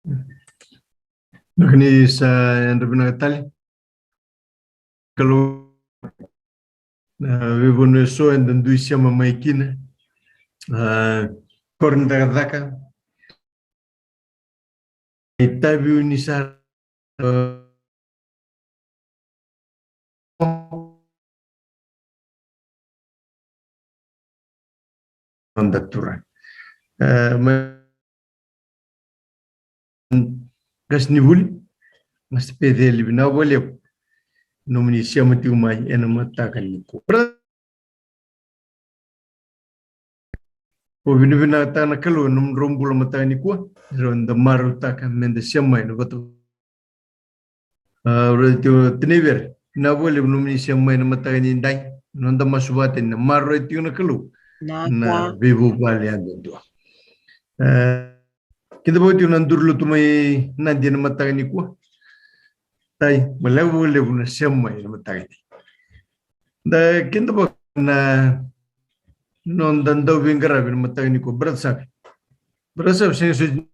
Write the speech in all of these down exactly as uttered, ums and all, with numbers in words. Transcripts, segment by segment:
Dou ni sa yadra vinaka tale. Kalou, na veivanua eso eda dui sema mai kina. A, koro ni cakacaka. Itavi ni sa, a, noda Turaga. E, ma, qasenivuli, Master Peceli, vinaka vakalevu nomuni sema tiko mai ena mataka nikua. Au vakavinavinakataka na Kalou ena nomudrau bula mataka nikua, ni rau da marautaka meda sema mai na vata. A, rau tiko Tinai Vere, vinaka vakalevu nomuni sema mai na mataka nidai, noda masu vata ni na maroroi tiko na Kalou na veivuvale yadudua. A, keda vaka tiko na duru lotu mai Nadi ena mataka nikua. Tai, vinaka vakalevu na sema mai na mataka ni. Da keda vaka na noda dauveiqaravi na mataka nikua, Brother Savi. Brother Savi, sega soti.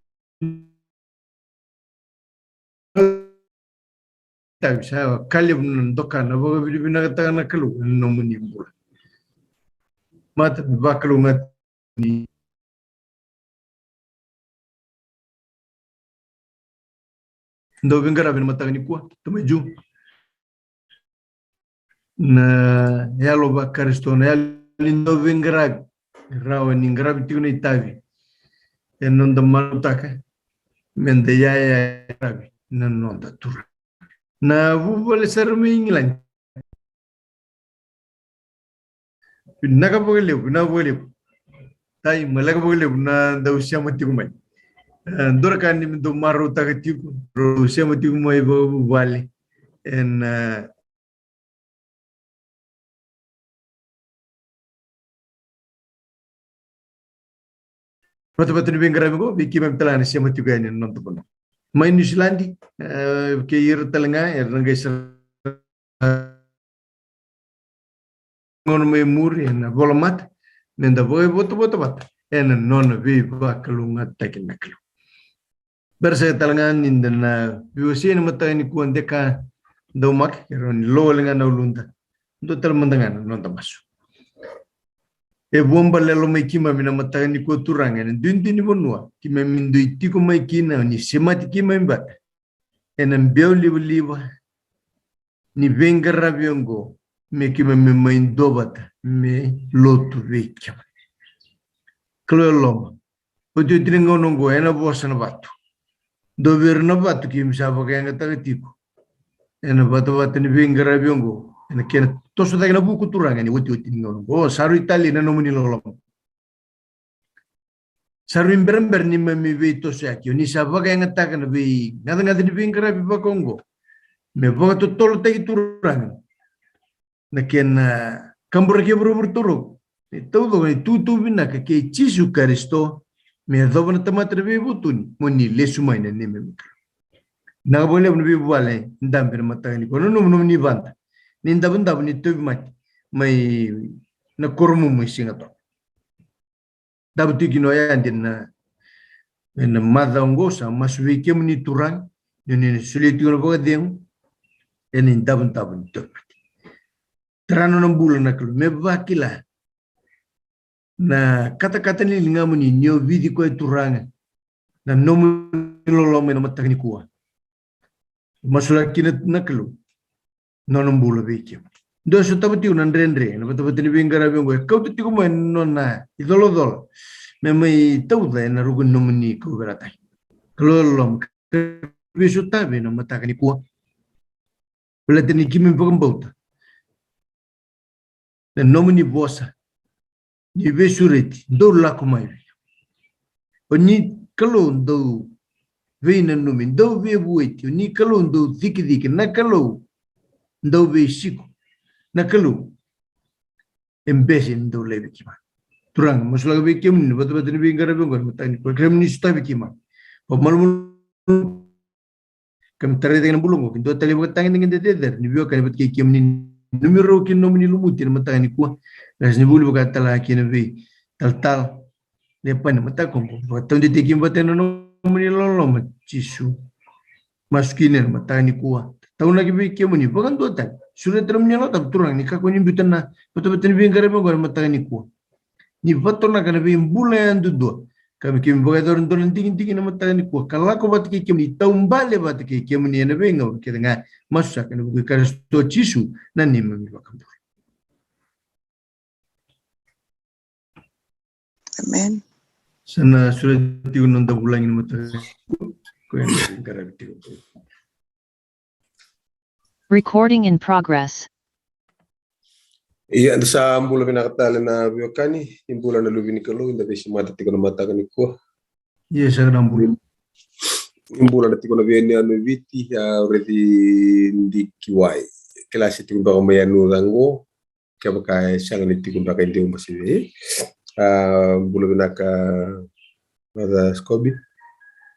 Tavi sa ka levu na doka, na vakavinavinakataka na Kalou ena nomuni bula. Mata, vakalougatataki ni dauveiqaravi na mataka nikua, tamai Ju. Na yalo vaKarisito, na yalo ni dauveiqaravi, rawa ni qaravi tiko na itavi. E noda marautaka meda yaya qaravi na noda Turaga. Na vuvale sara mai Igiladi. Vinaka vakalevu, vinaka vakalevu. Tai, vinaka vakalevu na dau sema tiko mai. E, dua na ka ni me dau marautaka tiko, rau sema tiko mai vakavuvale. Ena, e, vatavata ni veiqaravi qo, vei keimami tale ga na sema tiko yani ena noda vanua. Mai Niusiladi, e, kei ira tale ga era na qai sara gauna mai muri ena volamata, meda vakaivotavota vata ena nona veivakalougatataki na Kalou. Bera saka tale ga nida na veiwasei ena mataka nikua, de ka daumaka, ke rawa ni lo wale ga na uluda. Dua tale mada ga na noda masu. E vuabalelo mai keimami na mataka nikua, Turaga, ena duidui ni vanua keimami dui tiko mai kina, ni semati keimami vata ena biau livaliva ni veiqaravi oqo, me keimami mai duavata me lotu vei kemuni. Kalou e loloma, otioti ni gauna oqo ena vosa na vatu. Dua vei ira na vatu keimami sa vakayagataka tiko ena vatavata ni veiqaravi oqo, ena kena toso cake na vuku, Turaga, ni otioti ni gauna oqo. O, sa rui talei na nomuni loloma. Sa rui berabera ni mami veitosoyaki, o ni sa vakayagataka na veigacagaca ni veiqaravi vaka oqo me vakatotolotaki, Turaga, na kena kaburaki e vuravura taucoko, ni taucoko na itutu vinaka kei Jisu Karisito, me yacova na tamata na veivutuni, mo ni lesu mai na neimami Kalou. Vinaka vakalevu na veivuvale dabe ena mataka nikua, na nomuni vada ni davodavo ni tauvimate mai na koro mumu i Sigatoka. Davo tiko kina o yadi ena, ena macawa oqo, sa masu vei kemuni, Turaga, ni oni na solia tiko na vakacegu ena idavodavo ni tauvimate. Tara nona bula na Kalou me vakila na katakata ni ligamuni, ni ovici koya, Turaga, na nomuni loloma ena mataka nikua. Masulaki kina na Kalou nona bula vei kemuni. Dua e sotava tiko na dredre ena vatavata ni veiqaravi oqo, e kauta tiko mai na nona icolacola me mai tauca ena ruku ni nomuni kauveilatai. Kalou e loloma, ka veisotavi ena mataka nikua. Baleta ni keimami vakabauta na nomuni vosa ni veisureti, dou lako mai vei au. O ni Kalou dau veinanumi, dau veivueti, o ni Kalou dau cikecike, na Kalou dau veisiko, na Kalou e bese ni dau laivi keimami. Turaga, masulaka vei kemuni na vatavata ni veiqaravi oqo ena mataka nikua, kemuni sotavi keimami. Vakamalumalumu keimami tarai cake na bula oqo ki dua tale vakatagedegede cecere ni veiwekani vata kei kemuni, nanumi rau ki na nomuni lumuti ena mataka nikua. Qasenivuli vaka tale ga kina veitalatala Lepani, mataka oqo vakataudeitaki keimami vata ena nomuni nomuni loloma, Jisu. Masu kina ena mataka nikua. Taunaki vei kemuni, vakaduatani. Sureta nomuni Yalo Tabu, Turaga, ni kakua ni biuta na batabata ni veiqaravi oqo ena mataka nikua. Ni vatonaka na veibula yadudua. Ka me keimami vakayacora e dua na digidigi ena mataka nikua. Ka lako vata kei kemuni, taubale vata kei kemuni ena veigauna kece ga. Masu saka ena vuku i Karisito Jisu, na neimami iVakabula. Amen. Sa na sureta tiko na noda vulagi ena mataka nikua. Ko ya na qaravi tiko. Recording in progress. Ia, da sa bula vinaka tale na veiwekani, ni bula na luve ni Kalou, da veisemata tiko na mataka nikua. Ia, sa na bula. Ni bula na tiko na veiyanuyanu e Viti, a, o Reci Dikiwai. Kila se tiko beka mai yanuyanu ca qo, kevaka e sega ni tiko beka e Deu, Basivi. A, bula vinaka, Brother Scobie.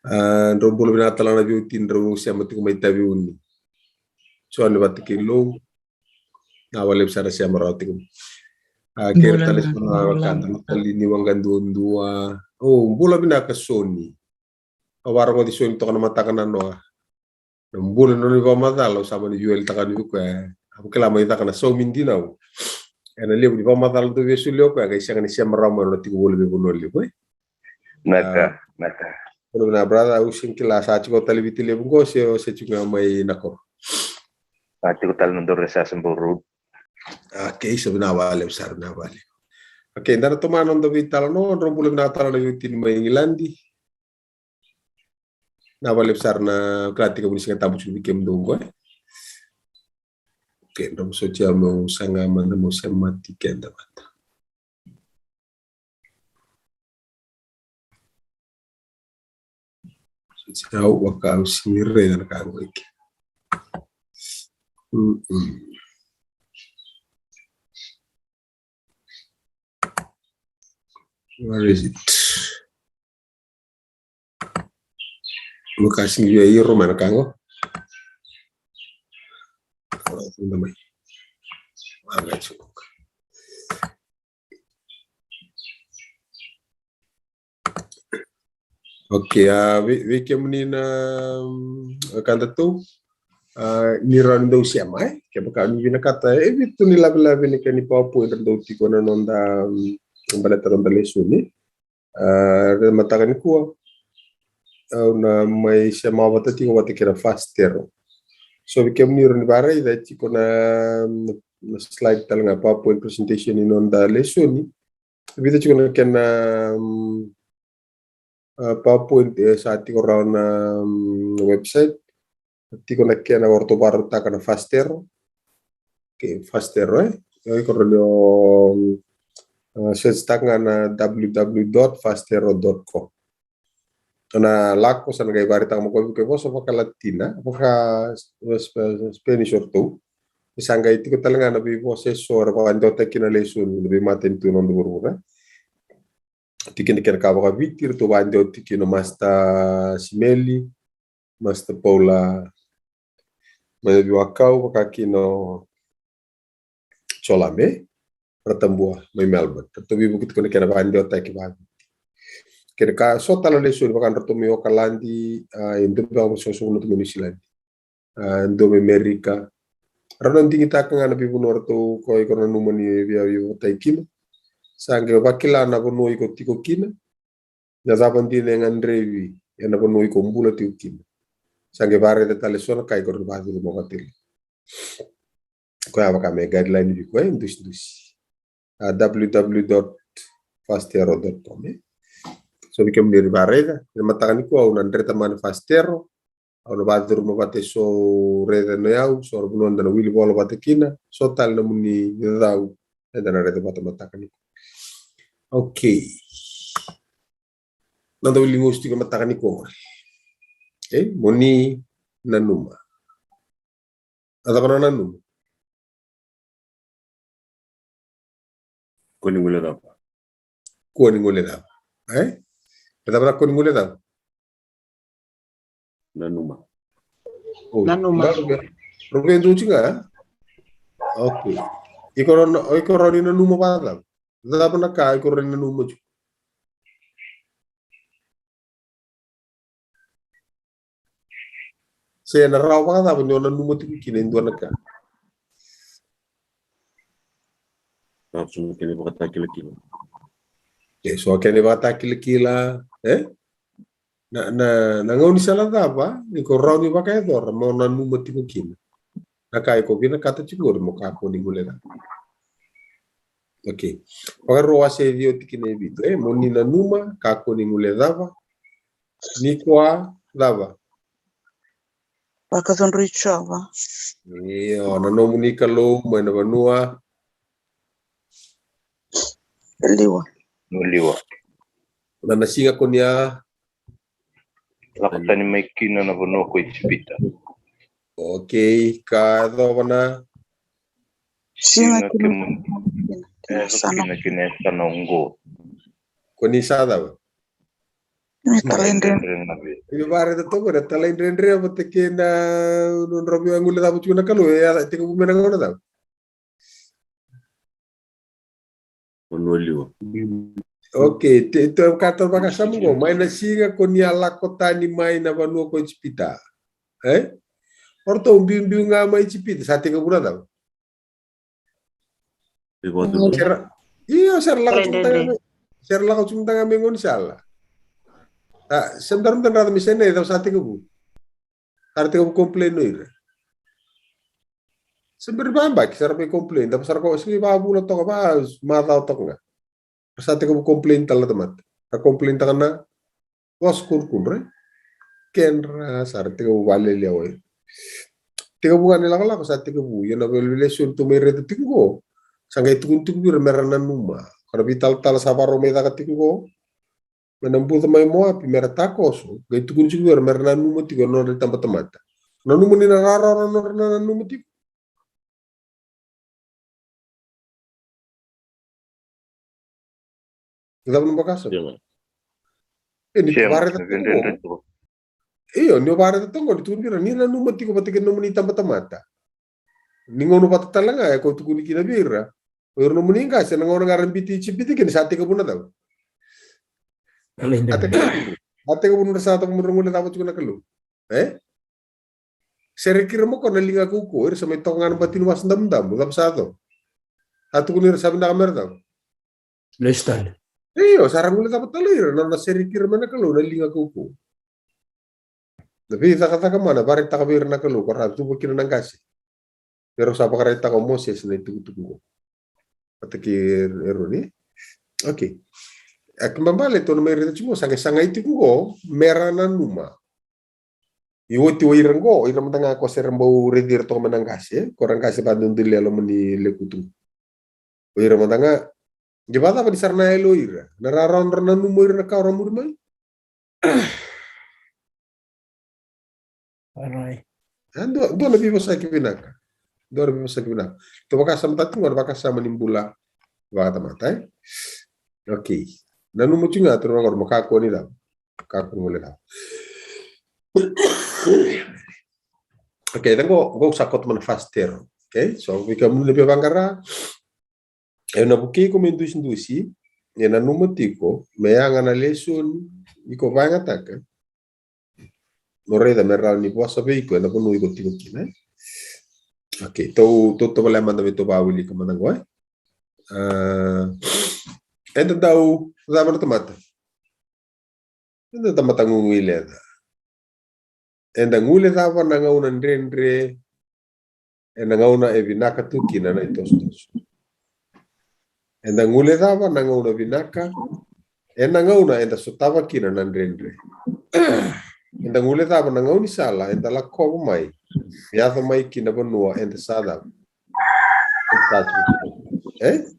A, drau bula vinaka tale ga na veiwatini drau sema tiko mai Taveuni. Jone vata kei Lou. Vinaka vakalevu sara na sema rawa tiko. A, kei ira tale so na wekada, Natali ni waqa duadua. O, bula vinaka Soni. Au vakarogoci Soni toka na mataka nanoa. Na bula ni nona ivakamacala, au sa mani veiwalitaka yani vei koya. Au kila mai caka na saumi dinau. Ena levu ni vakamacala dau via solia o koya, qai sega ni sema rawa mai na nona tiko voli vei Vanua Levu, e? Naka, naka. Bula vinaka brother, au sega ni kila sa tiko tale Viti Levu qo se, se tiko ga mai na koro. Sa tiko tale na doro e Sasabo Road. Okay, sa vinaka vakalevu sara, vinaka vakalevu. Okay, da na tomana na noda veitalanoa, drau bula vinaka tale na veiwatini mai Igiladi. Vinaka vakalevu sara na kila tiko vuni Siga Tabu tiko vei kemudou qo, e. Okay, drau sotia meu saga mada meu semati keda vata. Sotia au vaka au sega ni raica na ka qo eke. Mm-mm. Where is it? Vaka sega ni via iro mai na ka qo. Ora, tunda mai. Vaqa tiko. Okay, a, vei, vei kemuni na, mm, wekadatou, a, ni rawa ni dou sema, e? Kevaka ni vinakata, e vitu ni lavelave ni kena PowerPoint ra dau tiko na noda, mm, baleta noda lesoni. A, ena mataka nikua, au na mai sema vata tiko vata kei na Fast Arrow. So vei kemuni rawa ni vakaraica, e tiko na, na slide tale ga, PowerPoint presentation ni noda lesoni. Vica tiko na kena, mm, a, PowerPoint, e, sa tiko rawa na, mm, website. Tiko na kena, o ratou vakarautaka na Fast Arrow. Okay, Fast Arrow, e? Iko rawa ni o, mm, a, search taka ga na w w w dot fast arrow dot com. Na lako sa na qai vakaraitaka mada vei iko e vosa vakaLatina, vaka, e, Sp-, Spanish o ratou. Sa qai tiko tale ga na veivosa eso era vakadewataki kina na lesoni na veimatanitu ena noda vuravura. Tiko kina kena ka vakaViti, ratou vakadewa tiko kina o Master Simeli, Master Paula mai Navewakau, vaka kina o Jolame Ratabua mai Melbourne. Ratou veivuke tiko na kena vakadewataki vakaViti. Kena ka so tale na lesoni vaka ratou mai Okaladi, a, e dua beka mai Soso, ratou mai Niusiladi. A, dua mai Amerika. Ratou na digitaka ga na veivanua ratou, ko iko nanuma ni via, via vakatai kina. Sa qai vakila na vanua iko tiko kina. Na cava dina e gadrevi ena vanua iko bula tiko kina. Sa qai vakaraica tale so na ka iko rawa ni vakacuruma vata kina. Koya vaka me guideline vei iko, e, dusidusi. A, w w w dot fast arrow dot com, e. So vei kemuni ni vakaraica, ena mataka nikua au na dreta mai na Fast Arrow, au na vakacuruma vata eso, raica na iyau, so na vanua eda na wili vola vata kina, so tale na nomuni cau, eda na raica vata mataka nikua. Okay. Noda wili vosa tiko mataka nikua qori. Okay, mo ni nanuma. A cava na nanuma? Kua ni guilecava. Kua ni guilecava. E? A cava na kua ni guilecava? Nanuma. O, nanuma. Rau vei dusi ga? Okay. Iko rawa ni, iko rawa ni nanuma vakacava? Cava na ka iko rawa ni nanuma tiko? Ke na rawa vakacava ni o nanuma tiko kina e dua na ka? Rawa tu na kena ivakatakilakila. E so kena ivakatakilakila, e? Na, na, na gaunisala cava ni ko rawa ni vakayacora mo nanuma tiko kina na ka iko vinakata tiko qori mo kakua ni guilecava? Okay. Vakarua wase e ciwa tikina e vitu, e? Mo ni nanuma, kakua ni guilecava. Ni ko a cava? Vakacudrui Jiova. Io, na nomuni Kalou mai na vanua. Liwa. Liwa. Na, na siga ko ni a lako tani mai kina na vanua ko Ijipita. Okay, ka yacova na siga kemuni. Kina, kina, kina yasana oqo. Ko ni sa cava? Ni talaidredre. Ni vakaraica toka na talaidredre vata kei na nodra via guilecava tiko na Kalou, e a tekivu mai na gauna cava? Vanua liwa. Okay, te, te, ka ta vakasama qo, mai na siga ko ni a lako tani mai na vanua ko Ijipita. E? O ratou biubiu ga mai Ijipita, sa tekivu na cava? Io, se ra, io, se ra lako tiko taga me, se ra lako tiko taga me gaunisala. A, se mdara mdara me se na cava sa tekivu. Sa ra tekivu complain o ira. Se bera ni vabaki, sa ra mai complain, dava sa ra ko, se vavula toka, va macawa toka ga. Sa tekivu complain tale na tamata. Ra complain taka na vosa kurukudra. Kedra sa ra tekivu valelewa. Tekivu ga ni lakolako sa tekivu. Ia na vei lesoni tou mai raica tiko qo. Sa qai tukuni tiko vei ira me ra nanuma. Ka ra veitalatala sa varau mai caka tiko qo. Mai na buca mai Moapi me ra takoso. Qai tukuni tiko vei ira me ra nanuma tiko na nodra itabatamata. Nanuma ni na rawarawa na nodra nanuma tiko. Cava na vakasama? E, ni vakaraica toka qo. Io, ni vakaraica toka qo, ni tukuni vei ira, ni nanuma tiko vata kei na nomuni itabatamata. Ni gauna vata tale ga e ko tukuni kina vei ira. O ira nomuni qase, na gauna ga ra biuti Ijipita kina sa tekivu na cava? A tekivu. A tekivu nodra sa cava, mo ra guilecava tiko na Kalou. E? Sereki ira mo ko na liga kaukaua, ira sa mai toka ga na bati ni Wasa Damudamu, cava sa yaco? A tukuni ira sa vinaka me ra cava? Lesu tale. Io, sa ra guilecava tale ira, na nona sereki ira mai na Kalou na liga kaukaua. Na veicakacaka mana vakaraitaka vei ira na Kalou, ko ra cuva kina na qase. Ira sa vakaraitaka o Mosese na itukutuku qo. Vata kei Eroni. Okay. A kena ibalebale tou na mai raica tiko qo, sa qai sagai tiko qo me ra nanuma. Ia oti o ira qo, o ira mada ga ko se ra bau raici ira toka mai na qase, ko ra qase vakadodoliya e loma ni lekutu. O ira mada ga, qai vakacava ni sa ra na yali o ira? Na rawarawa nodra nanuma o ira na ka o ra muri mai? Alright. A, dua, dua na veivosaki vinaka. Dua na veivosaki vinaka. Tou vakasamataka tiko qo na vakasama ni bula vakatamata, e? Okay. Nanuma tiko ga, tou na vakarogo, kakua ni cava? Kakua ni guilecava. Okay, da qo, qo sa koto mai na fast tero. Okay, so vei kemuni na via vaqara, e na vukei iko me dusidusi, e nanuma tiko me yaga na lesoni iko vakayagataka. Mo raica me rawa ni vosa vei iko e na vanua iko tiko kina. Okay, tou, tou tovolea mada me tou vakawilika mada qo, e? A, eda dau cava na tamata? Eda tamata guileca. Eda guilecava na gauna dredre, e na gauna e vinaka tu kina na itosotoso. Eda guilecava na gauna vinaka, e na gauna eda sotava kina na dredre. Eda guilecava na gaunisala eda lakova mai, me yaco mai ki na vanua eda sa cava? Eda sa tu. E?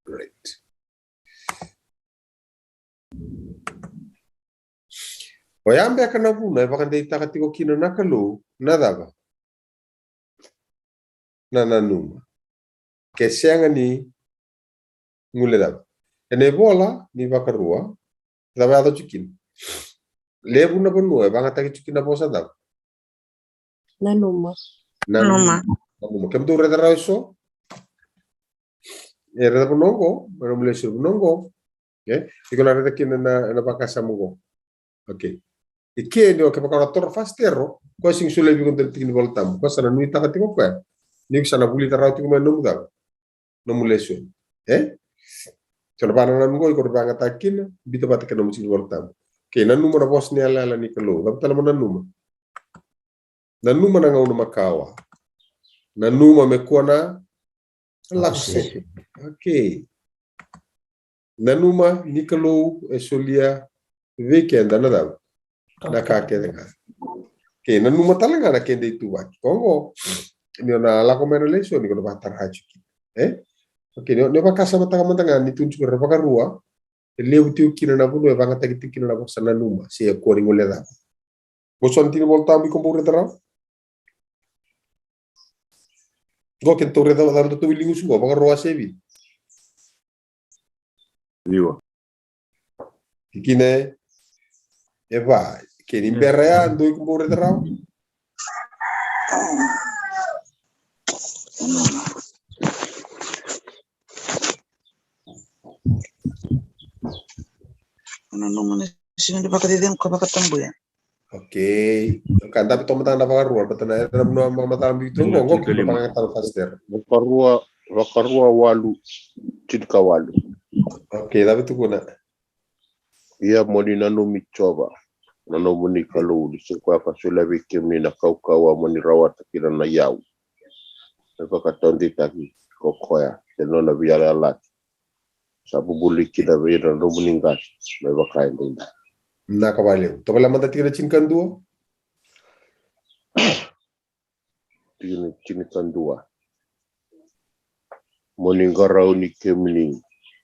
Right. Oya beka na vuna e vakadeitaka tiko kina na Kalou na cava? Na nanuma. Ke sega ni guilecava. E na ivola ni Vakarua, cava yaco tiko kina? Levu na vanua e vakayagataki tiko kina na vosa cava? Nanuma. Nanuma. Nanuma. Kemudou raica rawa eso? E raica vanua oqo, mai nomu lesu vanua oqo. E? Iko na raica kina na, na vakasama oqo. Okay. E ke ni o kevaka o na toro fast error, koya sega ni solia vei iko dua na tiki ni Volatabu. Koya sa na nuitaka tiko koya. Ni ko sa na vulica rawa tiko mai nomu cava. Nomu lesoni. E? So na vakanananu qo iko na vakayagataka kina, biuta vata kei na nomu tiki ni Volatabu. Kei nanuma na vosa ni yalayala ni Kalou. Cava tale mo nanuma? Nanuma na gauna makawa. Nanuma me kua na lako sese. Okay. Nanuma ni Kalou e solia vei keda na cava? Na ka kece ga. Kei nanuma tale ga na keda ituvaki. Koya oqo, ni o na lako mai na lesoni, ko na vakatara tiko kina. E? Okay, ni o, ni o vakasamataka mada ga ni tu tiko ra vakarua, e levu tiko kina na vanua e vakayagataki tiko kina na vosa nanuma, se e kua ni guilecava. Vosa ni tiki ni Volatabu iko bau raica rawa. Qo keitou raica, cava tou wilika qo, Vakarua wase vitu. Io. Tikina e va. Kei ni bera ya, dou iko bau raica rawa. Ana nomuni sina ni vakacecegu ka vakatabuya. Okay. Ka dabe toka mada ga na Vakarua, baleta na, e, na, na, ma, macala bibi tu qo, qo, kei na vakayagataka na fast error. Vakarua, Vakarua walu, tinikawalu. Okay, cava e tukuna? Ia mo ni nanumi Jiova, na nomuni Kalou, ni sa koya ka solia vei kemuni na kaukauwa mo ni rawata kina na iyau. Me vakataudeitaki ko koya, se nona veiyalayalati sa bubului kina vei ira na nomuni qase me vaka edaidai. Vinaka vakalevu. Tovolea mada tikina tinikadua. Tikina tinikadua. Mo ni qarauni kemuni,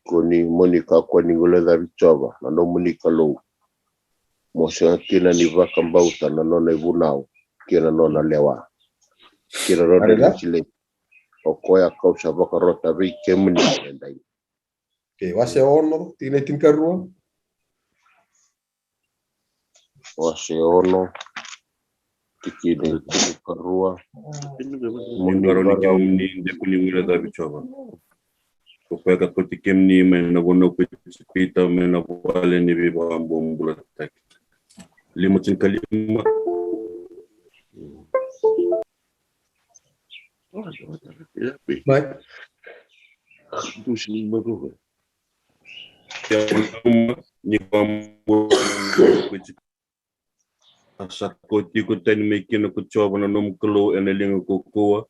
ko ni, mo ni kakua ni guilecavi Jiova na nomuni Kalou. Mo sega kina ni vakabauta na nona ivunau kei na nona lewa, kei na nona lesilesi. O koya kau sa vakarota vei kemuni edai. Okay, wase ono, tikina e tinikarua. Wase ono, tikina e tinikarua. Mo ni qarauni kemuni, de ko ni guilecavi Jiova, ko koya ka kauti kemuni mai na vanua ko Ijipita, mai na vale ni veivakabobulataki. Lima tinikalima. Mai. Ia, ni ko a sa kauti iko tani mai kina ko Jiova na nomu Kalou ena liga kaukauwa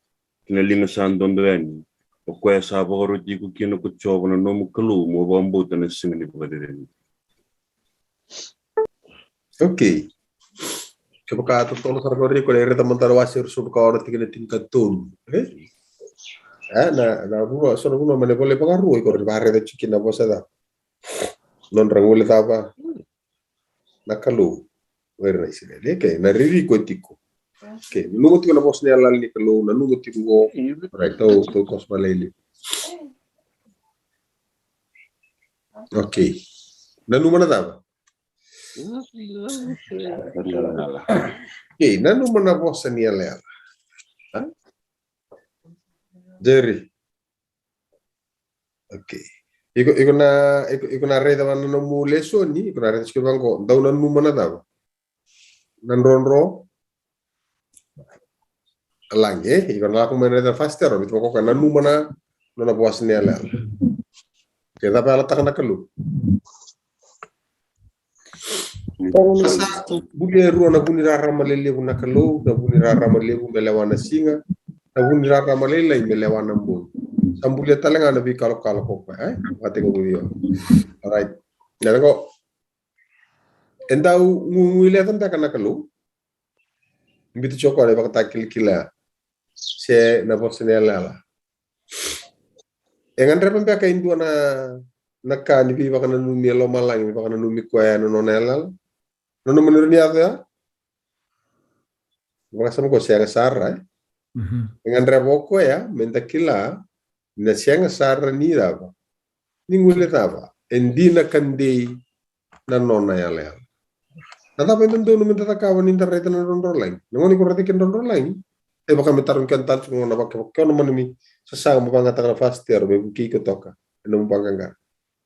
kei na liga sa dodo yani. O koya sa vakaroti iko kina ko Jiova na nomu Kalou mo vakabauta na siga ni vakacecegu. Okay. Kevaka totolo sara ko riko, e raica mada na wase ruasagavulu ka ono, tikina tinikatolu. E? E, na, na vanua, so na vanua mai na ivola Vakarua, iko raica, vakaraica tiko kina na vosa ca. Nodra guilecava na Kalou o ira na Isireli. Okay, na riri ko tiko. Okay, nanuma tiko na vosa ni yalayala ni Kalou, nanuma tiko qo. Right, tou, tou toso vakalailai. Okay. Nanuma na cava? Okay, nanuma na vosa ni yalayala. Ha? Jerry. Okay. Iko, iko na, iko, iko na raica vaka na nomu lesoni, iko na raica tiko vaqo, dau nanuma na cava? Na drodro. Lagi, e? Iko na lako mai na raica fast error, biuta vaka koya, nanuma na, nona vosa ni yalayala. Ke cava e yalataka na Kalou? Sa bulia e rua na vu ni rarama lelevu na Kalou, na vu ni rarama levu me lewa na siga, na vu ni rarama lailai me lewa na bogi. Sa bulia tale ga na veikalokalo ko koya, e? Vakatekivu vei au. Alright. Na qo. E dau guguileca beka na Kalou. Biuta tiko koya na ivakatakilakila se na vosa ni yalayala. E gadreva beka e dua na, na ka ni veivakananumi e lomalagi me vakananumi koya ena nona yalayala? Nona mani rawa ni yaco ya? Vakasama ko sega sara, e? Mhm. E gadreva o koya me da kila na sega sara ni cava, ni guilecava, e dina ka dei na nona yalayala. Na cava e dodonu me da cakava ni da raica na drodrolagi? Na gauna iko raica kina na drodrolagi, e vaka me tarogi keda tale tiko na vaka, vaka, kevaka o na mani sasaga mo vagataka na fasitero me vukei iko toka ena nomu vaqaqara,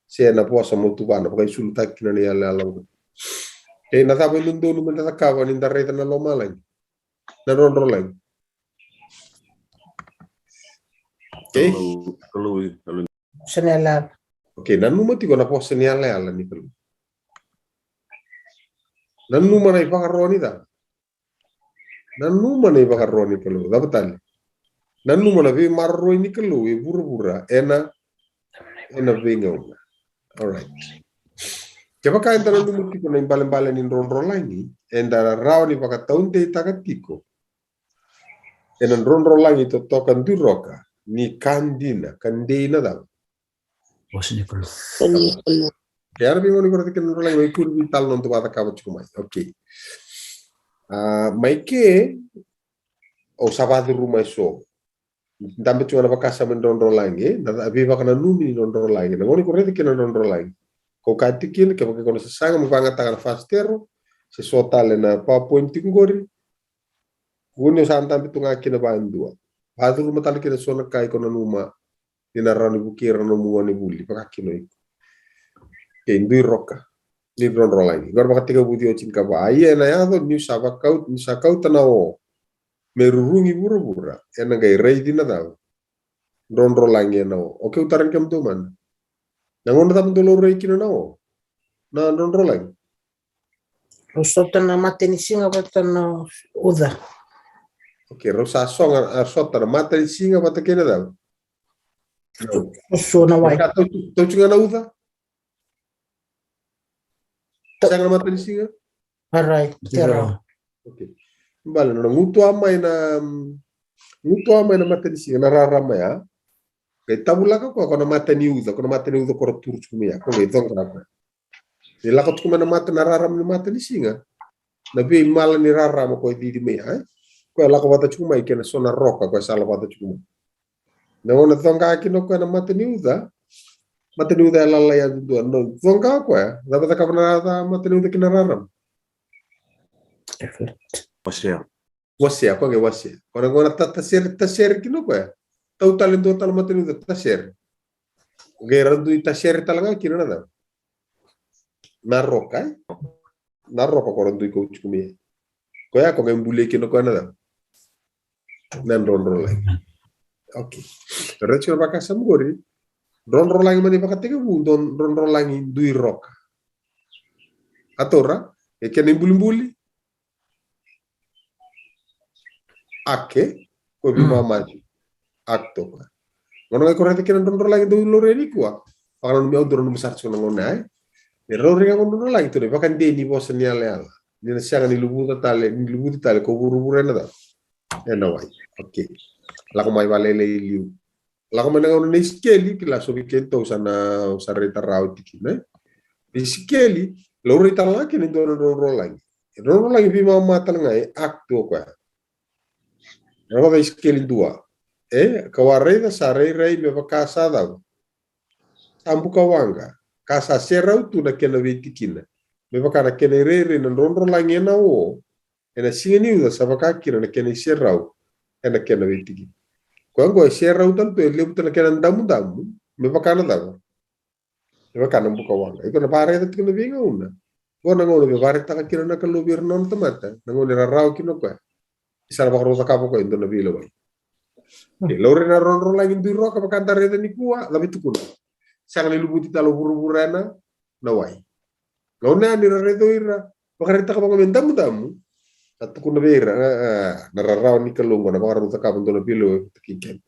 se na vosa mo tuvana vakaisulutaki kina na iyalayala oqo. E na cava e dodonu me da cakava ni da raica na lomalagi, na drodrolagi? Okay. Vosa ni yalayala. Okay, nanuma tiko na vosa ni yalayala ni Kalou. Nanuma na ivakaro ni cava? Nanuma na ivakaro ni Kalou. Cava tale? Nanuma na veimaroroi ni Kalou e vuravura ena, ena veigauna. Alright. Kevaka eda nanuma tiko na ibalebale ni drodrolagi, eda rawa ni vakataudeitaka tiko ena drodrolagi totoka duiroka ni ka dina, ka dei na cava? Vosa ni Kalou. Vosa ni Kalou. Ke era veigauna iko raica kina na drodrolagi, mai kuri vei tale na noda vakacakava tiko mai. Okay. A, mai ke, au sa vakacuruma e so. Dabe tu ga na vakasama ni drodrolagi, e? Na ca-, veivakananumi ni drodrolagi. Na gauna iko raica kina na drodrolagi, ko kaya tiko kina, kevaka iko na sasaga mo vagataka na fasitero, se so tale na PowerPoint tiko qori. Kua ni o sa dabe tu ga kina vakadua. Vakacuruma tale kina so na ka iko nanuma ni na rawa ni vukei ira na nomu gonevuli, vaka kina o iko. Kei duiroka ni drodrolagi. Qori vakatekivu ciwa tinikava. A ia ena yaco niu sa vakau-, niu sa kauta na o me rurugi vuravura, ena qai raici na cava? Drodrolagi ena o. Okay, au tarogi kemudou mada. Na gauna cava dou laurai kina na o? Na drodrolagi. Rau sota na matanisiga vata na uca. Okay, rau sa soga, a, sota na matanisiga vata kei na cava? Susu na wai. Ka tau, tau tiko ga na uca? Ta- Sega na matanisiga? Alright, tera. Okay. Bale, na gutuwa mai na, mm, gutuwa mai na matanisiga, na rarama ya. Qai tavulaka koya ko na mata ni uca, ko na mata ni uca ko ra turu tiko mai ya, ko qai coqa koya. Ni lako tiko mai na mata, na rarama ni matanisiga, na veimala ni rarama ko e cici mai ya, e? Ko e lako vata tiko mai kei na so na roka ko e sala vata tiko mai. Na gauna coqa kina o koya na mata ni uca, mata ni uca e lalai yadudua, na coqa o koya, cava cakava na mata ni uca kina rarama? Wasea. Wasea, ko qai wasea. Ko na gauna ta-, tasere, tasere kina o koya. Tau tale dua tale mata ni uca, tasere. O qai ra dui tasere tale ga kina na cava? Na roka, e? Na roka ko ra dui kau tiko mai. Koya ko qai bulia kina o koya na cava? Na drodrolagi. Okay. Raica na vakasama qori. Drodrolagi mai na ivakatekivu, dro-, drodrolagi dui roka. A taura, e kena ibulibuli. Ake, ko veimama tiko. Akto. Gauna ga iko raica kina na drodrolagi dou laurai nikua. Vakananumi au dou nanuma sara tiko na gauna ya, e? E rau raica na drodrolagi tu na ivakadei ni vosa ni yalayala. Ni na sega ni luvuta tale, ni luvuti tale ko vuravura ena cava? Ena wai. Okay. Lako mai vakalailai i liu. Lako mai na gauna nei Isikeli, kila so vei keitou sa na, sa raica rawa tiko kina, e? Isikeli, laurai tale ga kina e dua na drodrolagi. E drodrolagi veimama tale ga, e akto o koya. Rogoca Isikeli dua. E, ka'u a raica sa rairai me vaka sa cava? Sa buka waqa, ka sa serau tu na kena veitikina. Me vaka na kena irairai na drodrolagi ena o, ena siga ni uca sa vaka kina na kena iserau ena kena veitikina. Koya oqo e serau tale tu, e levu tale na kena damudamu, me vaka na cava? Me vaka na buka waqa. Iko na vakaraica tiko na veigauna. Qo na gauna me vakaraitaka kina na Kalou vei ira na nona tamata. Na gauna era rawa kina o koya. Ni sa na vakarau cakava o koya e dua na veilewai. E laurai na drodrolagi dui roka vaka da raica nikua, cava e tukuna? Sega ni luvuti tale o vuravura ena, na wai. Gauna ya ni ra raica o ira, vakaraitaka vaka me damudamu, sa tukuna vei ira, e, e, na rarawa ni Kalou qo na vakarau cakava dua na veilewai vata kei keda.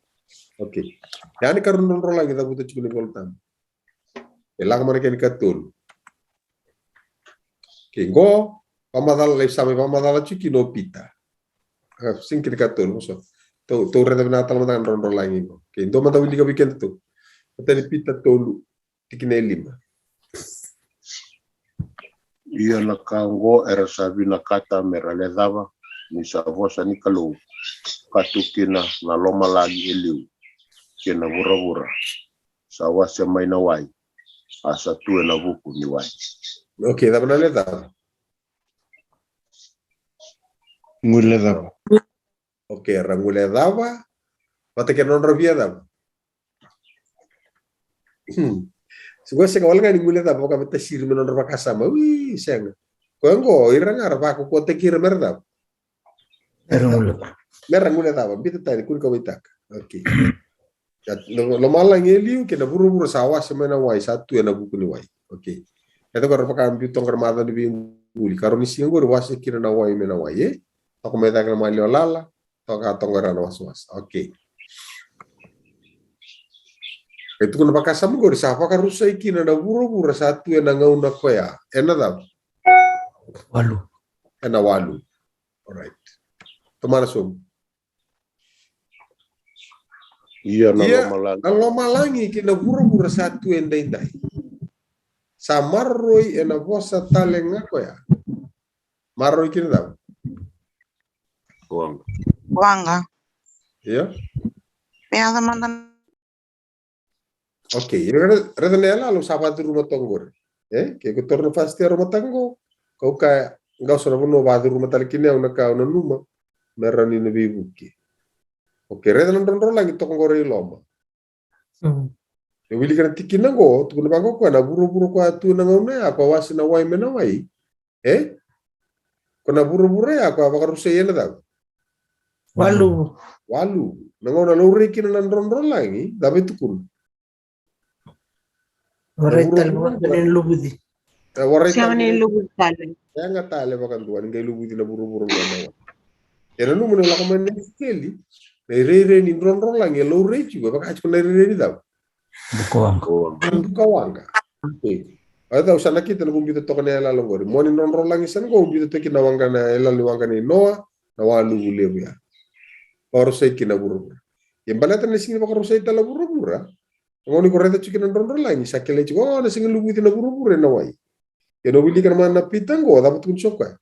Okay. Ya na ikarua ni drodrolagi cavuta tiko na iVolatabu. E lako mai na kena ikatolu. Kei qo, vakamacala, lai sa mai vakamacala tiko kina o Pita. A, sega ni kena ikatolu, so. Tou, tou raica vinaka tale mada ga na drodrolagi qo. Kei dua mada wilika vei kedatou. Matai ni Pita tolu, tikina e lima. Ia na ka oqo era sa vinakata me ra lecava, ni sa vosa ni Kalou, ka tu kina na lomalagi e liu, kei na vuravura, sa wase mai na wai, a sa tu ena vuku ni wai. Okay, cava na lecava? Guilecava. Okay, ra guilecava vata kei na nodra via cava. Hmm. Se qo sega wale ga ni guilecava vaka me tasiri me nodra vakasama. Ui, sega. Koya qo ira ga ra vakukotaki ira me ra cava. Me ra guilecava. Biuta tani, kua ni kauwaitaka. Okay. Lomalagi e liu kei na vuravura sa wase mai na wai, sa tu ena vuku ni wai. Okay. E toka ra vaka biu toka ra maca ni veibuli. Karua ni siga qori wase kina na wai mai na wai, e? Toka mai cake na maliwa lala, toka toka ra na wasawasa. Okay. E tukuna vakasama qori sa vakarusai kina na vuravura sa tu ena gauna koya. Ena cava? Walu. Ena walu. Alright. Tomana sobu. Ia na lomalagi kei na vuravura sa tu e daidai. Sa maroroi ena vosa tale ga koya. Maroroi kina cava? Waqa. Waqa. Ia. Me yaco mada. Okay, raica na yaloyalo sa vacuruma toka qori. E, ke ko toro na fast year o mataka qo, kau kaya, qau sa na vanua vacuruma tale kina au na ka au nanuma me rawa ni na veivuke. Okay, raica na drodrolagi toka qori i loma. Mm. E wilika na tikina qo, tukuna vaqo koya na vuravura koya tu na gauna ya, koya wase na wai me na wai. E? Ko na vuravura ya, koya vakarusai ena cava? Walu. Walu. Na gauna laurai kina na drodrolagi, cava e tukuna? Warai tale vakadua ni luvuci. E, warai tale ni luvuci tale. Sega tale vakadua ni qai luvuci na vuravura qo na wai. E nanuma ni lako mai na Isikeli, na irairai ni drodrolagi e laurai tiko, e vaka tiko na irairai ni cava? Bukawaqa. Bukawaqa. E. Au sa nakita na vou biuta toka na yaloyalo qori. Mua ni drodrolagi sa na qo, biuta toka na waqa, na yaloyalo ni waqa nei Noa, na waluvu levu ya. Vakarusai kina vuravura. Ia baleta na sega ni vakarusai tale vuravura. Gauna ni ko raica tiko kina na drodrolagi, sa kilai tiko, o, na sega ni luvuci na vuravura ena wai. Ia na wilika na mana Pita qo, cava tukuna tiko koya?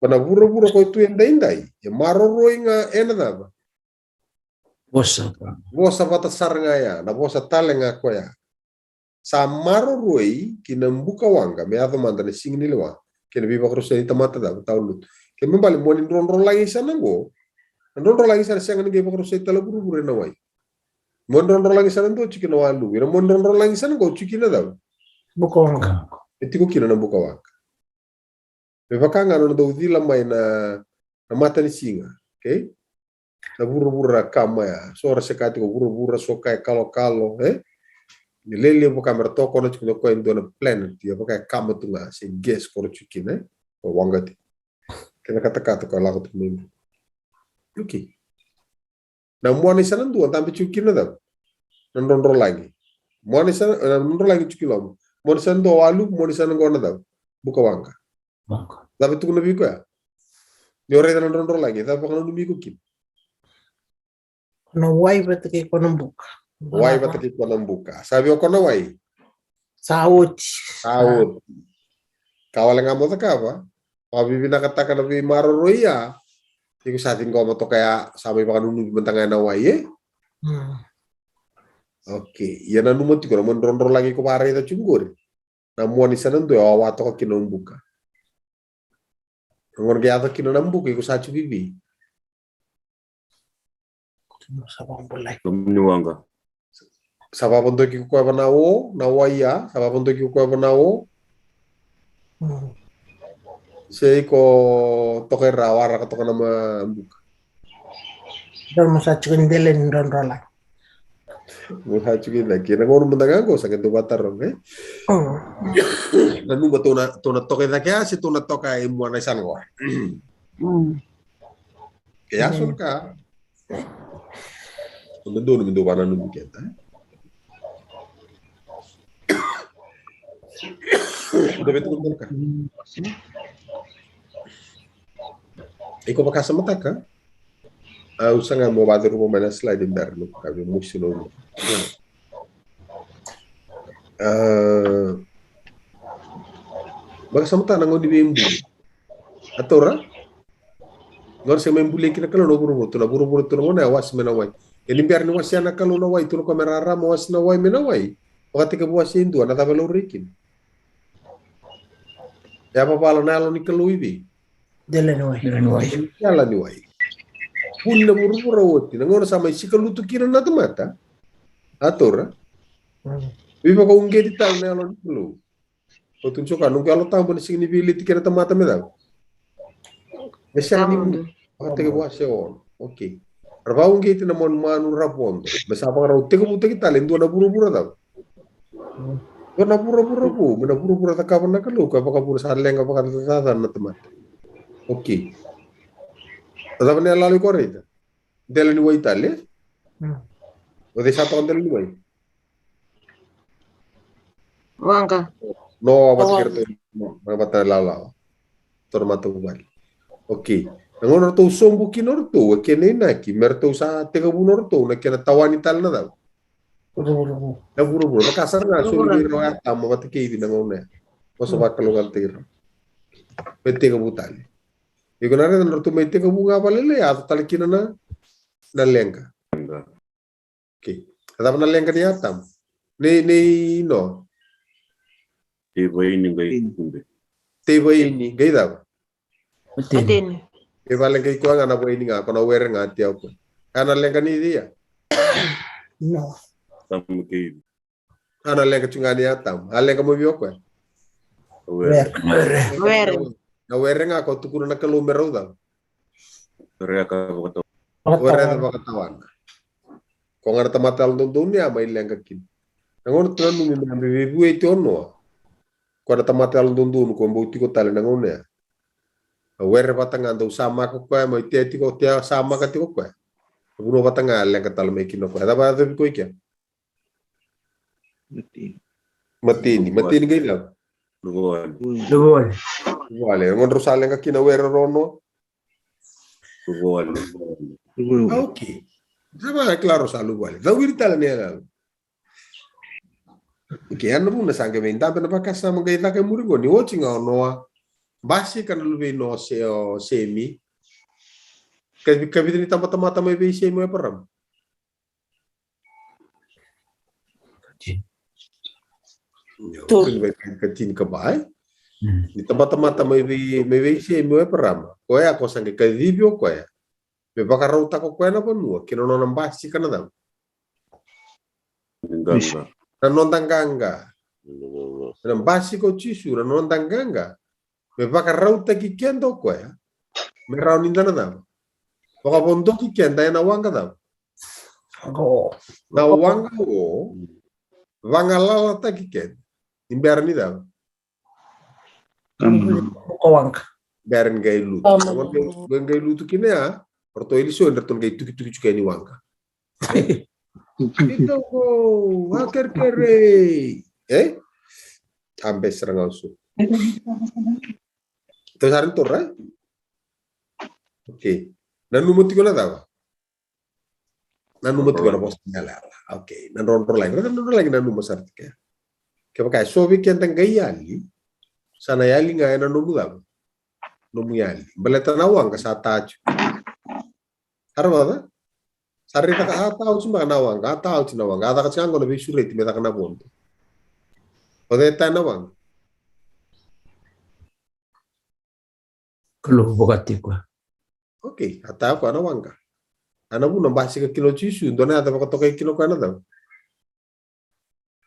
Ko na vuravura ko tu e daidai, e maroroi ga ena cava? Vosa. Vosa vata sara ga ya, na vosa tale ga koya. Sa maroroi ki na bukawaqa, me yaco mada na siga ni lewa, kei na veivakarusai ni tamata cava, tawa lotu. Kei me bale, mua ni drodrolagi sa na qo, na drodrolagi sa na sega ni qai vakarusai tale vuravura ena wai. Mua ni drodrolagi sa na dua tiko na waluvu, ira mua ni drodrolagi sa na qo tiko na cava? Bukawaqa. E tiko kina na bukawaqa. Me vaka ga na nona dau cila mai na, na matanisiga, okay? Na vuravura kama ya, so ra seka tiko vuravura, so ka e kalokalo, e? Ni lelevu vaka me ra tokona tiko na koya e dua na planet, ia vaka e kama tu ga, se gas ko ra tiko kina, e? Ko waqa tiko. Kei na katakata ko lako tiko mai. Okay. Na mua ni sa na dua, dabe tiko kina na cava? Na drodrolagi. Mua ni sa na, na drodrolagi tiko i loma. Mua ni sa na dua waluvu, mua ni sa na qo na cava? Bukawaqa. Waqa. Cava e tukuna vei iko ya? Ni o raica na drodrolagi, cava vakananumi iko kina? Ko na wai vata kei ko na buka. Wai vata kei ko na buka. Sa vei o ko na wai? Sa oti. Sa oti. Ka wale ga mo cakava, vakavivinakataka na veimaroroi ya. Iko sa ciqoma toka ya, sa mai vakanunuvi mada ga ena wai, e? Mm. Okay, ia nanuma tiko na mua ni drodrolagi ko vakaraica tiko qori. Na mua ni sa na dua e wawa toka kina o buka. Na gauna qai yaco kina na buka, iko sa tiko i vei? Sa vakabulai. Loma ni waqa. Sa vakavodoki ko koya va na o, na wai ya, sa vakavodoki ko koya va na o. Mm. Se iko toka i ra, waraka toka na ma buka. Dou mo sa tiko i dela ni drodrolagi. Mo sa tiko i cake. Na gauna mada ga qo sa qai dau vakataroga, e? Mm. Nanuma tou na, tou na toka i cake ya, se tou na toka i mua na isana qo. Mm. Ke ya so na ka. Tou na donu me dou vakananumi keda, e? Dou vei tukuna na ka. Iko vakasamataka. Au saga mo vacuruma mai na slide bera, no, ka vei musi no. A, vakasamataka na gauna ni veibuli. A taura? Gauna se mai bulia kina na Kalou na vuravura, tu na vuravura, tu na gauna ya wase mai na wai. Ia ni bera ni wasea na Kalou na wai, tu na koya me rarama, wase na wai mai na wai. Vakatekivu wase e dua, na cava e laurai kina? E a vavala na Yalo ni Kalou i vei? Dela ni wai. Dela ni wai. Dela ni wai. Vuni na vuravura oti, na gauna sa mai sikalutu kina na tamata. A taura. Mm. Veivakauqeti tale na Yalo ni Kalou. O tu ni soka, noqu Yalo Tabu ena sega ni veileti kei na tamata me cava? Me sega ni vakatekivu se ono. Okay. Ra vakauqeti na manumanu, ra vodo. Me sa vakarau tekivutaki tale e dua na vuravura cava? Dua na vuravura vou, me na vuravura cakava na Kalou, ka vakavura sa leqa vakacacana na tamata. Okay. A cava na yaloyalo iko raica? Dela ni wai tale? Mm. O cei sa toka dela ni wai? Waqa. Noa vata kei ratou, Noa vata na ilawalawa. Ratou na matavuvale. Okay. Na gauna ratou sobu kina o ratou, e kena inaki me ratou sa tekivuna o ratou na kena tawani tale na cava? Vuravura. Na vuravura. Vaka sara ga soli vei rau o Atama vata kei Ivi na gauna ya. Vosa vakalougatataki rau. Me tekivu tale. Iko na raica na ratou mai tekivu ga vakalailai, yaco tale kina na, na leqa. Okay. A cava na leqa nei Atama? Nei, nei Noa? Tei vaini qai kube. Tei vaini qai cava? Mateni. Mateni. E vale qai koya ga na vaini ga, ko na were ga tia o koya. A na leqa nei cei ya? Noa. Atama kei Ivi. A na leqa tu ga nei Atama. A leqa mai vei o koya? Were. Were. Were. Na were ga ko tukuna na Kalou me rau cava? Were ka vakatawa. Were ka vakatawana. Ko ga na tamata yalododonu ya mai leqa kina. Na gauna tu nanumi me na veivueti o Noa. Ko na tamata yalododonu ko bau tiko tale na gauna ya. A were vata ga dau samaka koya, mai tea tiko, tea samaka tiko koya. A vanua vata ga leqa tale mai kina koya. Cava yacovi koya i kea? Mateni. Mateni, mateni qai cava? Luvawale. Luvawale. Luvawale. Gauna rau sa leqa kina were rau o Noa? Luvawale. Luvawale. Okay. Sa vakila rau sa luvawale. Cawiri tale na yaloyalo. Okay, ya na vuna sa qai veidabe na vakasama qai caka e muri qo ni oti ga o Noa. Basika na luve i Noa o Se-, o Semi. Ka, ka vica ni tabatamata mai vei Semi o Eparama? Tolu. Tolu. Ka tini ka va, e? Mm. Ni tabatamata mai vei, mai vei Semi o Eparama. Koya ko sa qai kacivi o koya me vakarautaka o koya na vanua kei na nona basika na cava? Qaqa. Na noda qaqa. Na basika o Jisu, na noda qaqa. Me vakarautaki keda o koya me rawa ni da na cava? Vakavodoki keda ena waqa cava? Qo. Na waqa qo. Vagalalataki keda ni bera ni cava? Buka waqa. Bera ni qai lutu. Qai lutu kina ya, o ratou e lisoni, ratou qai tukituki tiko yani waqa. Ito ko, a kerekere. E? Tabe sara ga o so. Tou sa raica toka, e? Okay. Nanuma tiko na cava? Nanuma tiko na vosa ni yalayala. Okay. Na drodro lagi. Na drodro lagi nanuma sara tiko ya. Kevaka e so vei keda qai yali, sa na yali ga ena nomu cava? Nomu yali. Baleta na waqa sa ta tiko. Sa ra vata? Sa raica ka a ta oti beka na waqa, a ta oti na waqa, a caka tiko ga qo na veisureti me caka na vodo. O cei e ta na waqa? Kalou vakatiko. Okay, a ta koya na waqa. A na vuna basika kina o Jisu, dua na yaca vakatokai kina o koya na cava?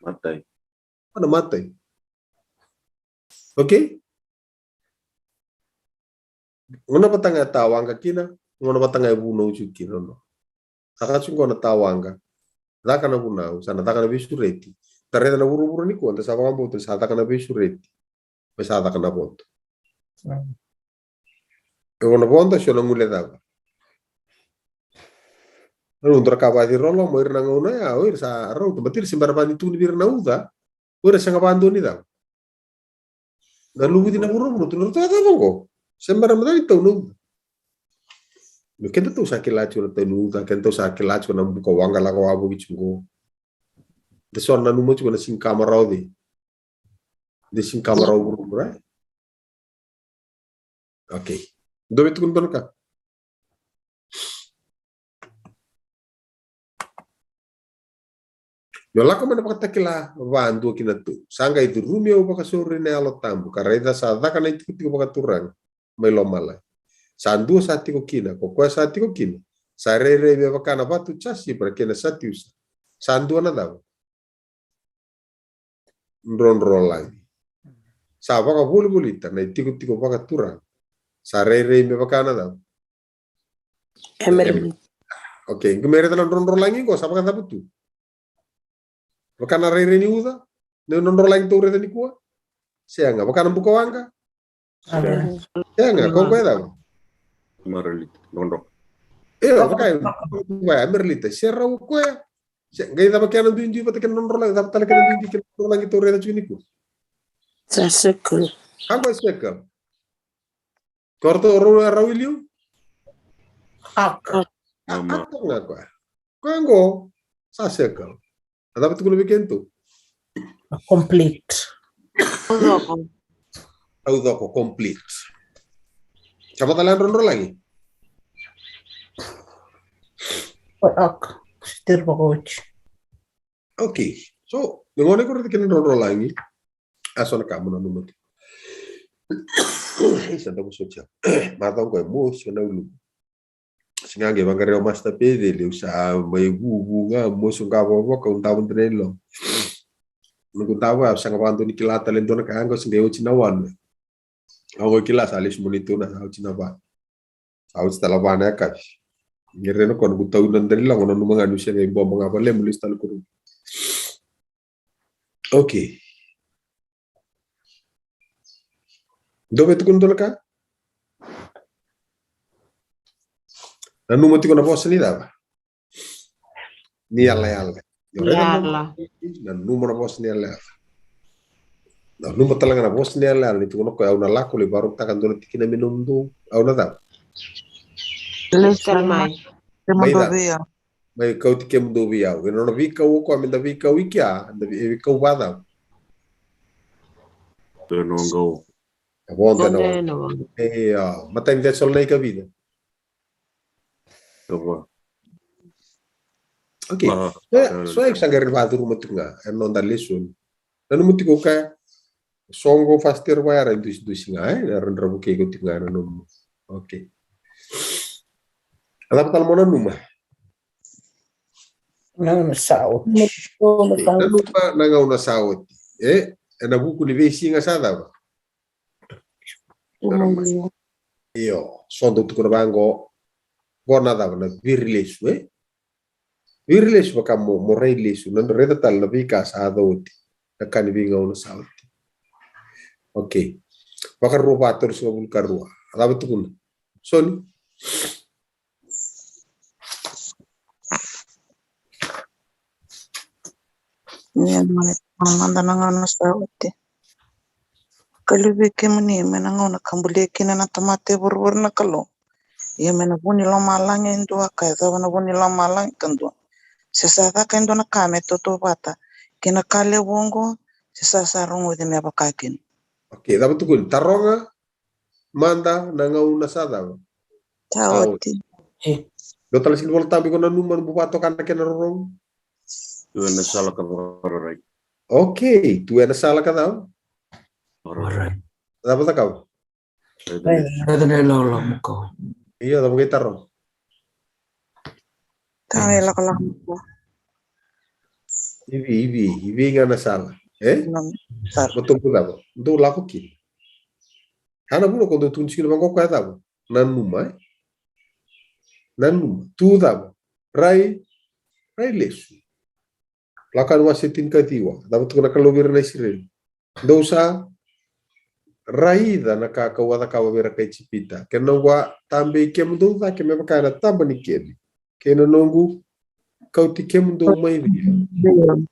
Matai. O na matai. Okay? Gona vata ga e ta waqa kina, gona vata ga e vunau tiko kina, no. Caka tiko qo na ta waqa. Caka na vunau, sa na caka na veisureti. Da raica na vuravura nikua, da sa vakabauta ni sa caka na veisureti. Me sa caka na vodo. Mm. E o na vodo, se o na gule cava? Na udra ka vaci rolo, mo ira na gauna ya, o ira sa rauta, baleta ira se bera vani tu ni vira na uca, o ira sega vadua ni cava? Na luvuci na vuravura, tu na rauta cava qo? Se bera mada ni tau na uca. Ni keda tou sa kila tiko na tau ni uca, keda tou sa kila tiko na buka waqa lako wavoki tiko qo. Da so na nanuma tiko na siga ka marau cei? De siga ka marau vuravura. Okay. Dou via tukuna dua na ka. Meu lako mai na vakatakila vadua kina tu. Sa qai curumi au vakasauri na Yalo Tabu, ka raica sa caka na itikotiko vakaturaga mai lomalagi. Sa dua sa tiko kina, ko koya sa tiko kina sa rairai me vaka na vatu jasipara kei na satiusa. Sa dua na cava? Drodrolagi. Sa vakavolivolita na itikotiko vakaturaga. Sa rairai me vaka na cava? Emerald. Okay, qai mai raica na drodrolagi qo, sa vakacava tu? Vaka na rairai ni uca na drodrolagi tou raica nikua? Sega. Vaka na bukawaqa? Sega. Ko koya cava? Emerald. Drodro. E, vaka, vaka emerald. Se rau koya. Se qai cava kena duidui vata kena drodrolagi, cava tale kena duidui kena drodrolagi tou raica tiko nikua? Sa circle. Ka koya circle. Ko ratou rau, rau i liu? Ak. Ak ga koya. Koya qo sa circle. A cava tukuna vei kedatou? Complete. Taucoko. Taucoko, complete. Sa vata tale na drodrolagi? Koya ak. Sitiri vakaoti. Okay. So me gone ko raica kena drodrolagi. A so na ka mo nanuma tiko. Isa, da vosoti au. Macawa qo e mosi na ulumu. Siga qai vaqarai au master peceli, au sa mai vuvu ga, mosi ga vavoka, au davo dina i loma. Noqu davo au sega vakadua ni kila tale dua na ka, qo se qai oti na walu. Au qai kila sa lesu moni tu na, sa oti na va. Sa oti tale va na yakavi. Qai rai na kona noqu tau na dalilago, nanuma ga niu sega i bobo ga valemu, lesu tale kuru. Okay. Dou via tukuna dua na ka? Nanuma tiko na vosa ni cava? Ni yalayala. Ni yalayala. Nanuma na vosa ni yalayala. Nanuma tale ga na vosa ni yalayala ni tukuna o koya, au na lako lai varautaka dua na tikina me nomudou. Au na cava? Lesu tale mai. Mai cava? Mai kauti kemudou vei au. E nona veikau o koya me da veikau i kea, da vei-, e veikau vacava? Dua na waqawa. E vodo na waqawa. E, a, matai ni Cesalonaika vica? Ava. Okay. So, so iko sa qai rai vacuruma tiko ga ena noda lesoni. Nanuma tiko o koya, so qo first year vaya era dusidusi ga, e? Era dra vukei iko tiko ga ena nomu. Okay. A cava tale mo nanuma? Na gauna sa oti. Nanuma na gauna sa oti. E, ena vuku ni veisiga sa cava? Io, so dau tukuna vaqo, qo na cava, na virilesu, e? Virilesu vaka mo, mo rai lesu, na raica tale na veika sa yaco oti, na ka ni veigauna sa oti. Okay. Vakarua va tolusagavulu ka rua. A cava tukuna? Soni? Ia, mada na gauna sa oti. Ka luvei kemuni mai na gauna ka bulia kina na tamata e vuravura na Kalou. Ia mai na vu ni lomalagi e dua ka yacova na vu ni lomalagi ka dua. Se sa caka e dua na ka me tautauvata kei na ka levu oqo, se sa sa rogoci me vaka kina. Okay, cava tukuni? Taroga mada na gauna sa cava? Sa oti. Dua tale sega ni Vola Tabu iko nanuma, nomu vakatoka na kena rorogo? Tu ena sala ka vakararai. Okay, tu ena sala ka cava? Vakararai. Cava cakava? Raica na ilakolako. Io, cava qai taroga? Taroga na ilakolako nikua. I vei, i vei, i vei ga na sala, e? Mo tobu cava? Dou lako kina. A na vuna ko dou tukuna tiko kina vaqo, koya cava? Nanuma, e? Nanuma. Tu cava? Rai, rai lesu. Lako Yani wase tinikaciwa. Cava tukuna na Kalou vei ira na Isireli? Dou sa raica na ka kau a cakava vei ira kai Ijipita. Kei na noqu a tabei kemudou cake me vaka ena taba ni keli, kei na noqu kauti kemudou mai vei au.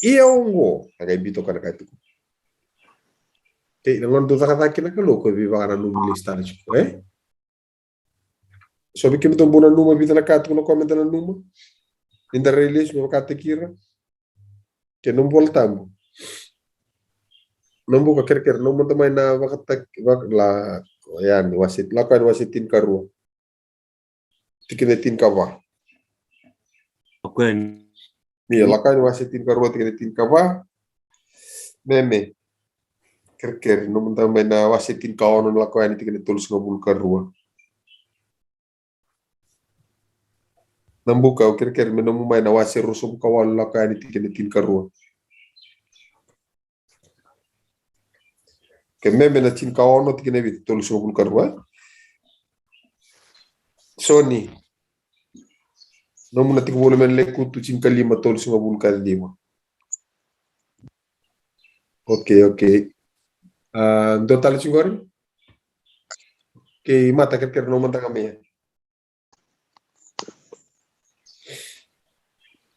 Ia oqo, a qai biuta o koya na ka e tukuna. Kei na gauna dou cakacaka kina na Kalou, ko vei vaka na nomu lesu tale tiko, e? So vei kemudou bau nanuma e vica na ka tukuna o koya meda nanuma ni da rai lesu me vakataki ira? Kei na nomu Vola Tabu. Nomu ka kerekere, nomu mada mai na vakataki, vaka, la, Yani wase, Lako Yani wase tinikarua. Tikina e tinikava. Lako Yani. Ia, Lako Yani wase tinikarua, tikina e tinikava. Me, me. Kerekere, nomu mada mai na wase tinikaono ni Lako Yani, tikina e tolusagavulu ka rua. Nabuka, au kerekere me nomu mai na wase ruasagavulu ka walu, lako yani tikina tinikarua. Ke me me na tinikaono, tikina e vitu, tolusagavulu ka rua. Soni, nomu na tiko voli mai na Lekutu tinikalima, tolusagavulu ka ciwa. Okay, okay. A, dua tale tiko qori? Okay, Mata, kerekere nomu mada ga mai.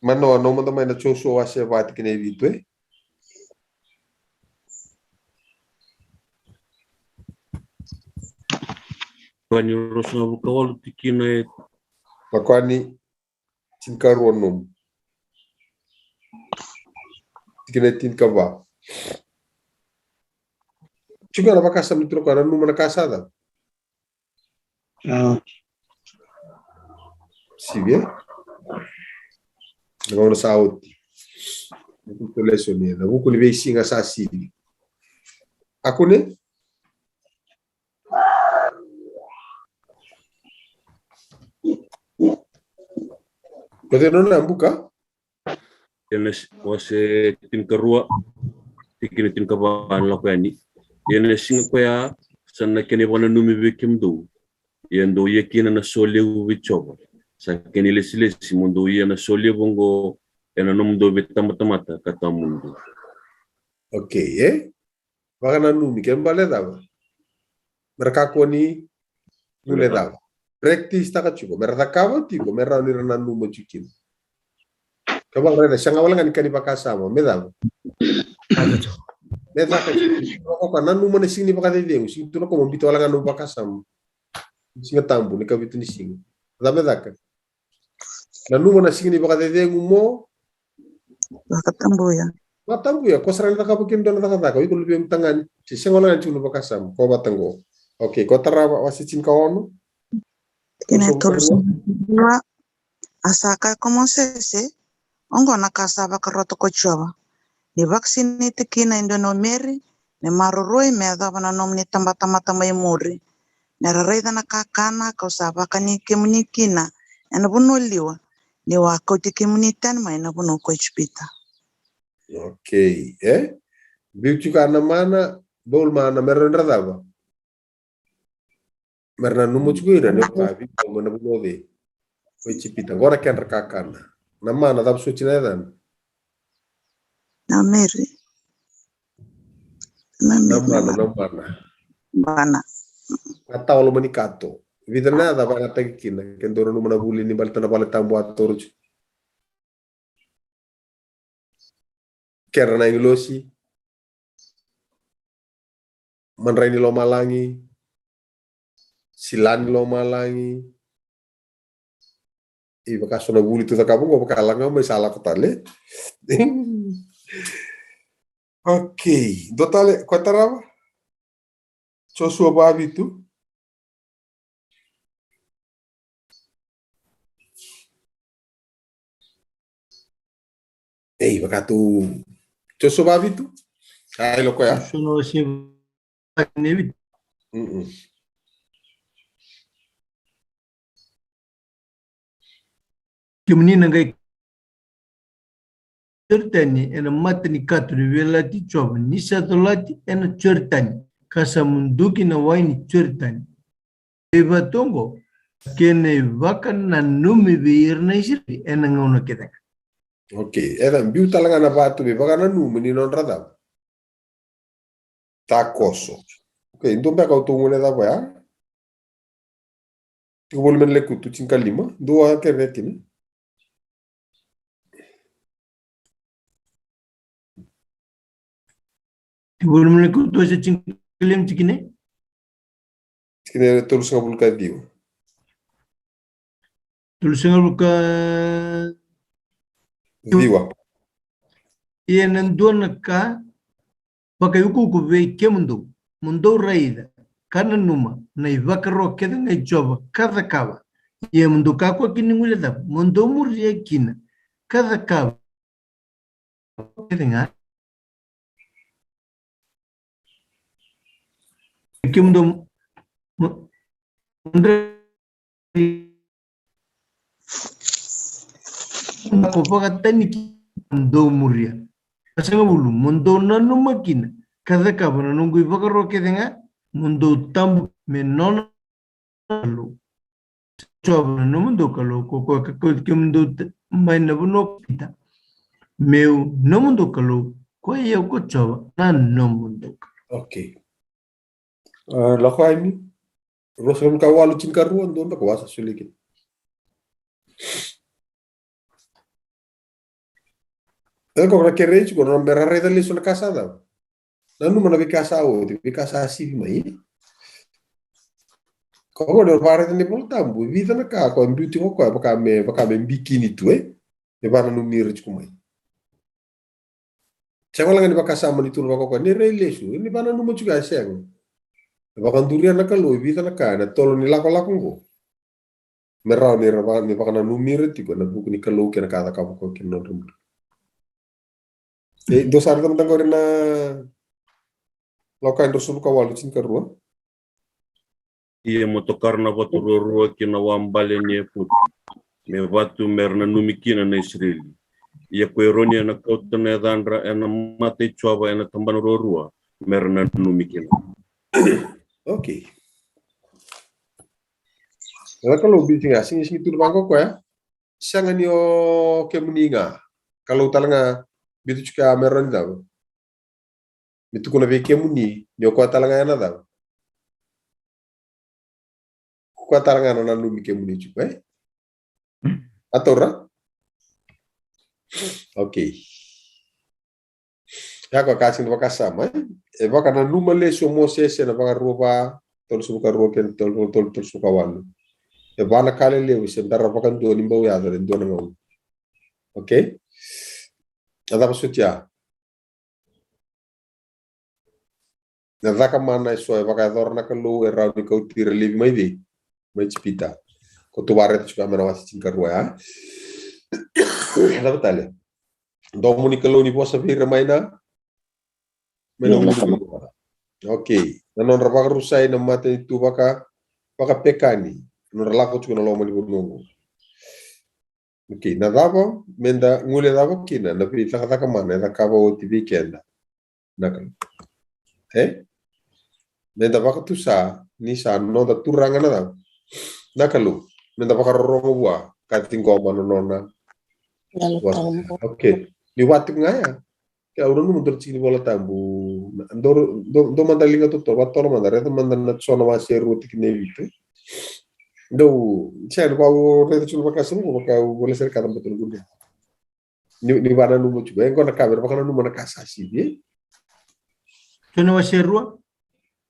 Manoa, nomu mada mai na Josua wase va, tikina e vitu, e? Lako yani ruasagavulu ka walu, tikina e, lako yani tinikarua nomu. Tikina e tinikava. Tiko na vakasama ni turaga, nanuma na ka sa cava. A. Sivi, e? Na gauna sa oti. Na vuku ni lesoni, na vuku ni veisiga sa sivi. A kune? Ko te nona buka? Ia na s-, wase tinikarua, tikina tinikava, lako yani. Ia na siga koya sa na kena ivakananumi vei kemudou. Ia dou ia kina na so levu vei Jiova. Sa kena ilesilesi mo dou ia na so levu oqo ena nomudou veitabatamata ka tawamudu. Okay, e? Vakananumi, ke bale cava? Mera kakua ni bule cava? Practice taka tiko, mera cakava tiko, me rawa ni ra nanuma tiko kina. Ka vakaraica, sega wale ga ni ka ni vakasama, me cava? Me caka tiko. Ka nanuma na siga ni vakacecegu, sega ni tukuna o koya mo biuta wale ga nomu vakasama. Siga Tabu, ni kavitu ni siga. Cava me caka? Nanuma na siga ni vakacecegu mo vakatabuya. Vakatabuya, ko sara ni cakava kina dua na cakacaka, o iko luvemu tagane. Se sega wale ga ni tiko na vakasama, ko vata qo. Okay, ko tarava wase tinikaono. Kena e tolusagavulu ka rua. A sa kaya ko Mosese, oqo na ka sa vakarota ko Jiova. Ni vakasinaiti kina e dua na umeri, me maroroi me yacova na nomuni tabatamata mai muri. Me ra raica na kakana kau sa vakani kemuni kina ena vanua liwa, niu a kauti kemuni tani mai na vanua ko Ijipita. Okay, e? Biu tiko na mana, bau mana, me ra dra cava? Me ra nanuma tiko ira ni o ka vei ira mai na vanua cei? Ko Ijipita. Qo na kedra kakana. Na mana, cava soti na yacana? Na umeri. Na mana, na mana. Mana. Na tawa loma ni kato. Vica na yaca vakayagataki kina. Ke dou nanuma na vuli ni baleta na vale tabu a toro tiko. Kedra na agilosi, madrai ni lomalagi, sila ni lomalagi. I vaka so na vuli tu cakava qo, vaka laga mai sa lako tale. Okay, dua tale, ko tarava? Josua vavitu. Ei, vaka tu. Josua vavitu. Ai, lako ya. Josua na wase va, tikina e vitu. Mm-mm. Kemuni na qai Joritani ena mata ni kato ni veiyalayalati i Jiova, ni sa colati ena Joritani, ka sa muduki na wai ni Joritani. Veivatu oqo, kena ivakananumi vei ira na Isireli ena gauna kece ga. Okay, e da biu tale ga na vatu me vakananumi ni nodra cava? Takoso. Okay, dua beka au tou gone cava ya? Tiko voli mai na Lekutu tinikalima, dua kerekere kina. Tiko voli mai na Lekutu se tinikalima tikina? Tikina e tolusagavulu ka ciwa. Tolusagavulu ka ciwa. Ia na dua na ka vakaiukuuku vei kemudou, mo dou raica ka nanuma na ivakaro kece ga i Jiova ka cakava. Ia mo dou kakua kina ni guilecava, mo dou muria kina ka cakava kece ga. Kemudou mo, mo dra-, Ko vakatani ki, dou muria. Ka sagavulu, mo dou nanuma kina ka cakava na noqu ivakaro kece ga, mo dou tabu me nona Kalou. Jiova na nomudou Kalou, ko koya ka kauti kemudou mai na vanua ko Ijipita, meu nomudou Kalou, ko i au ko Jiova na nomudou Kalou. Okay. Uh, Lako Yani ruasagavulu ka walu, tinikarua, dua beka wasa soli kina. E ko na kerei tiko na me ra raica lesu na ka sa cava. Nanuma na veika sa oti, veika sa sivi mai. Ko ko na vakaraica ni Vola Tabu, e vica na ka ko e biuti ko koya vaka me, vaka me bikini tu, e? E vananumi ira tiko mai. Sega wale ga ni vakasama ni tukuna vaka koya ni rai lesu, ni vananuma tiko, e sega. E vakaduria na Kalou e vica na ka ena tolo ni lakolako oqo. Me rawa ni ra va, ni vakananumi ira tiko ena vuku ni Kalou kei na ka cakava koya kei na nodra bula. E dua sara tamata qori na Lako Yani ruasagavulu ka walu, tinikarua. Ia mo tokara na vatu ruarua ki na wawa bale ni efutu, me vatu me ra nanumi kina na Isireli. Ia ko Eroni ena kauta na yacadra ena mata i Jiova ena tabana ruarua, me ra nanumi kina. Okay. Na Kalou biuti ga, sigisigi tu vaka o koya. Sega ni o kemuni ga. Kalou tale ga biuti tiko ya me rawa ni cava? Me tukuna vei kemuni ni o koya tale ga ena cava? O koya tale ga na nanumi kemuni tiko, e? A taura? Okay. Ia ko ka sega ni vakasama, e? E vakananuma lesu o Mosese ena Vakarua va, tolusagavulu ka rua kei na tolu, tolu, tolusagavulu ka walu. E va na ka lelevu se bera vakadua ni bau yaco ena dua na gauna. Okay? A cava soti ya? Na caka mana eso e vakayacora na Kalou e rawa ni kauti ira laivi mai vei, mai Ijipita. Ko tu vakareta tiko mai na wase tinikarua ya. Cava tale? Domo ni Kalou ni vosa vei ira mai na, mai na ulunivanua. Okay. Na nodra vakarusai na matanitu vaka, vakapekani. Na nodra lako tiko na loma ni vanua oqo. Okay, na cava meda guilecava kina na veicakacaka mana e cakava oti vei keda na Kalou? E? Meda vakatusa ni sa noda Turaga na cava? Na Kalou. Meda vakarorogo vua ka ciqoma na nona vosa. Okay. Ni vatuka ga ya. Ke au nanuma dua na tiki ni Vola Tabu, dou, dou, dou mada liga totolo, vakatotolo mada, raica mada na Jona wase rua tikina e vitu. Dou, sega ni vau raica tu na vakasama, vaka au volai sara ka na bata na gude. Ni, ni vakananuma tiko, e qo na ka, me ra vakananuma na ka sa sivi, e? Jona wase rua?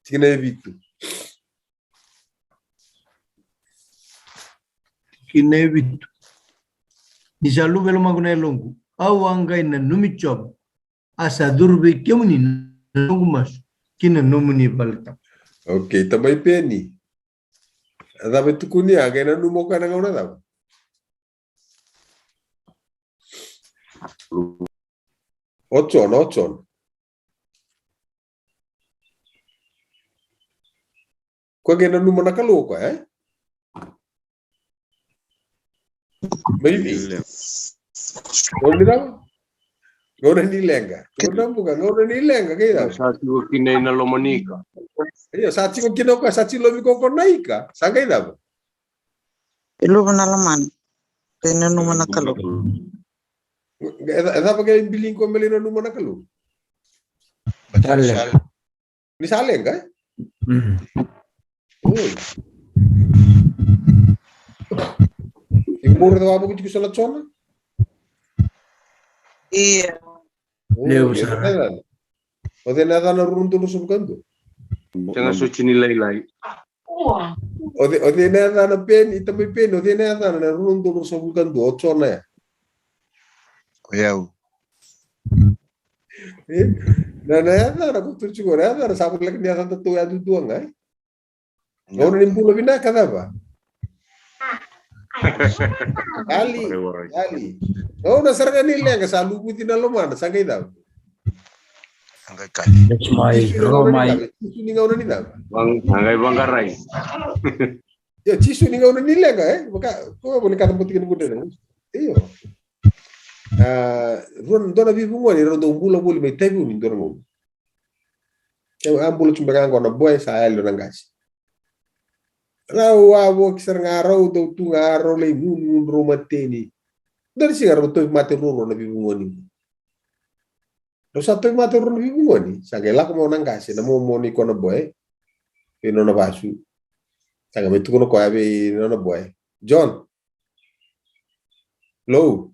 Tikina e vitu. Tikina e vitu. Ni sa luve lomaqu na yaloqu, au a qai nanumi Jiova, a sa curu vei kemuni na noqu masu ki na nomuni vale tabu. Okay, tamai Peni. A cava e tukuni a qai nanuma o koya na gauna cava? O Jona, o Jona. Koya qai nanuma na Kalou o koya, e? Mai vei? Gauna ni cava? Gauna ni leqa. Gauna buka, gauna ni leqa, qai cava? Sa tiko kina ena loma ni ika. Io, sa tiko kina o koya, sa tiko lomi ko ko na ika. Sa qai cava? E luva na lomana. Qai nanuma na Kalou. E ca-, e cava qai biligi koya me lai nanuma na Kalou? Ni sa leqa, e? Mm. Oi. E bure da wavoki tiko so na Jona? Ia. Oi, levu sara. O cei na yacana rua na udolu ruasagavulu ka dua? Tena soti ni lailai. O cei, o cei na yacana Peni, tamai Peni, o cei na yacana na rua na udolu ruasagavulu ka dua, o Jona ya? O yau. E? Na, na yacana ko tu tiko, na yacana sa voleka ni yacana tatou yadudua ga, e? Gauna ni bula vinaka cava? Kali, kali. Gauna sara ga ni leqa sa luvuci na lomana, sa qai cava? Sa qai kali. That's my Jisu ni gauna ni cava? Jisu ni gauna ni cava? Sa qai vaqarai. Io, Jisu ni gauna ni leqa, e? Vaka, ko voli ka tabu tiko ni budre. Io. A, rua, dua na veivugoni rau dau bula voli mai Taveuni dua na gauna. E a bula tu beka qo na boy, sa yali na qase. Rau a voki sara ga, rau dau tu ga, rau lai gunu, gunu, rau mateni. Dua na siga rau tauvimate ruarua na veivugoni. Rau sa tauvimate ruarua na veivugoni, sa qai lako mai na qase, na momo ni ko na boy, vei nona vasu. Sa qai mai tukuna koya vei nona boy, John. Lou.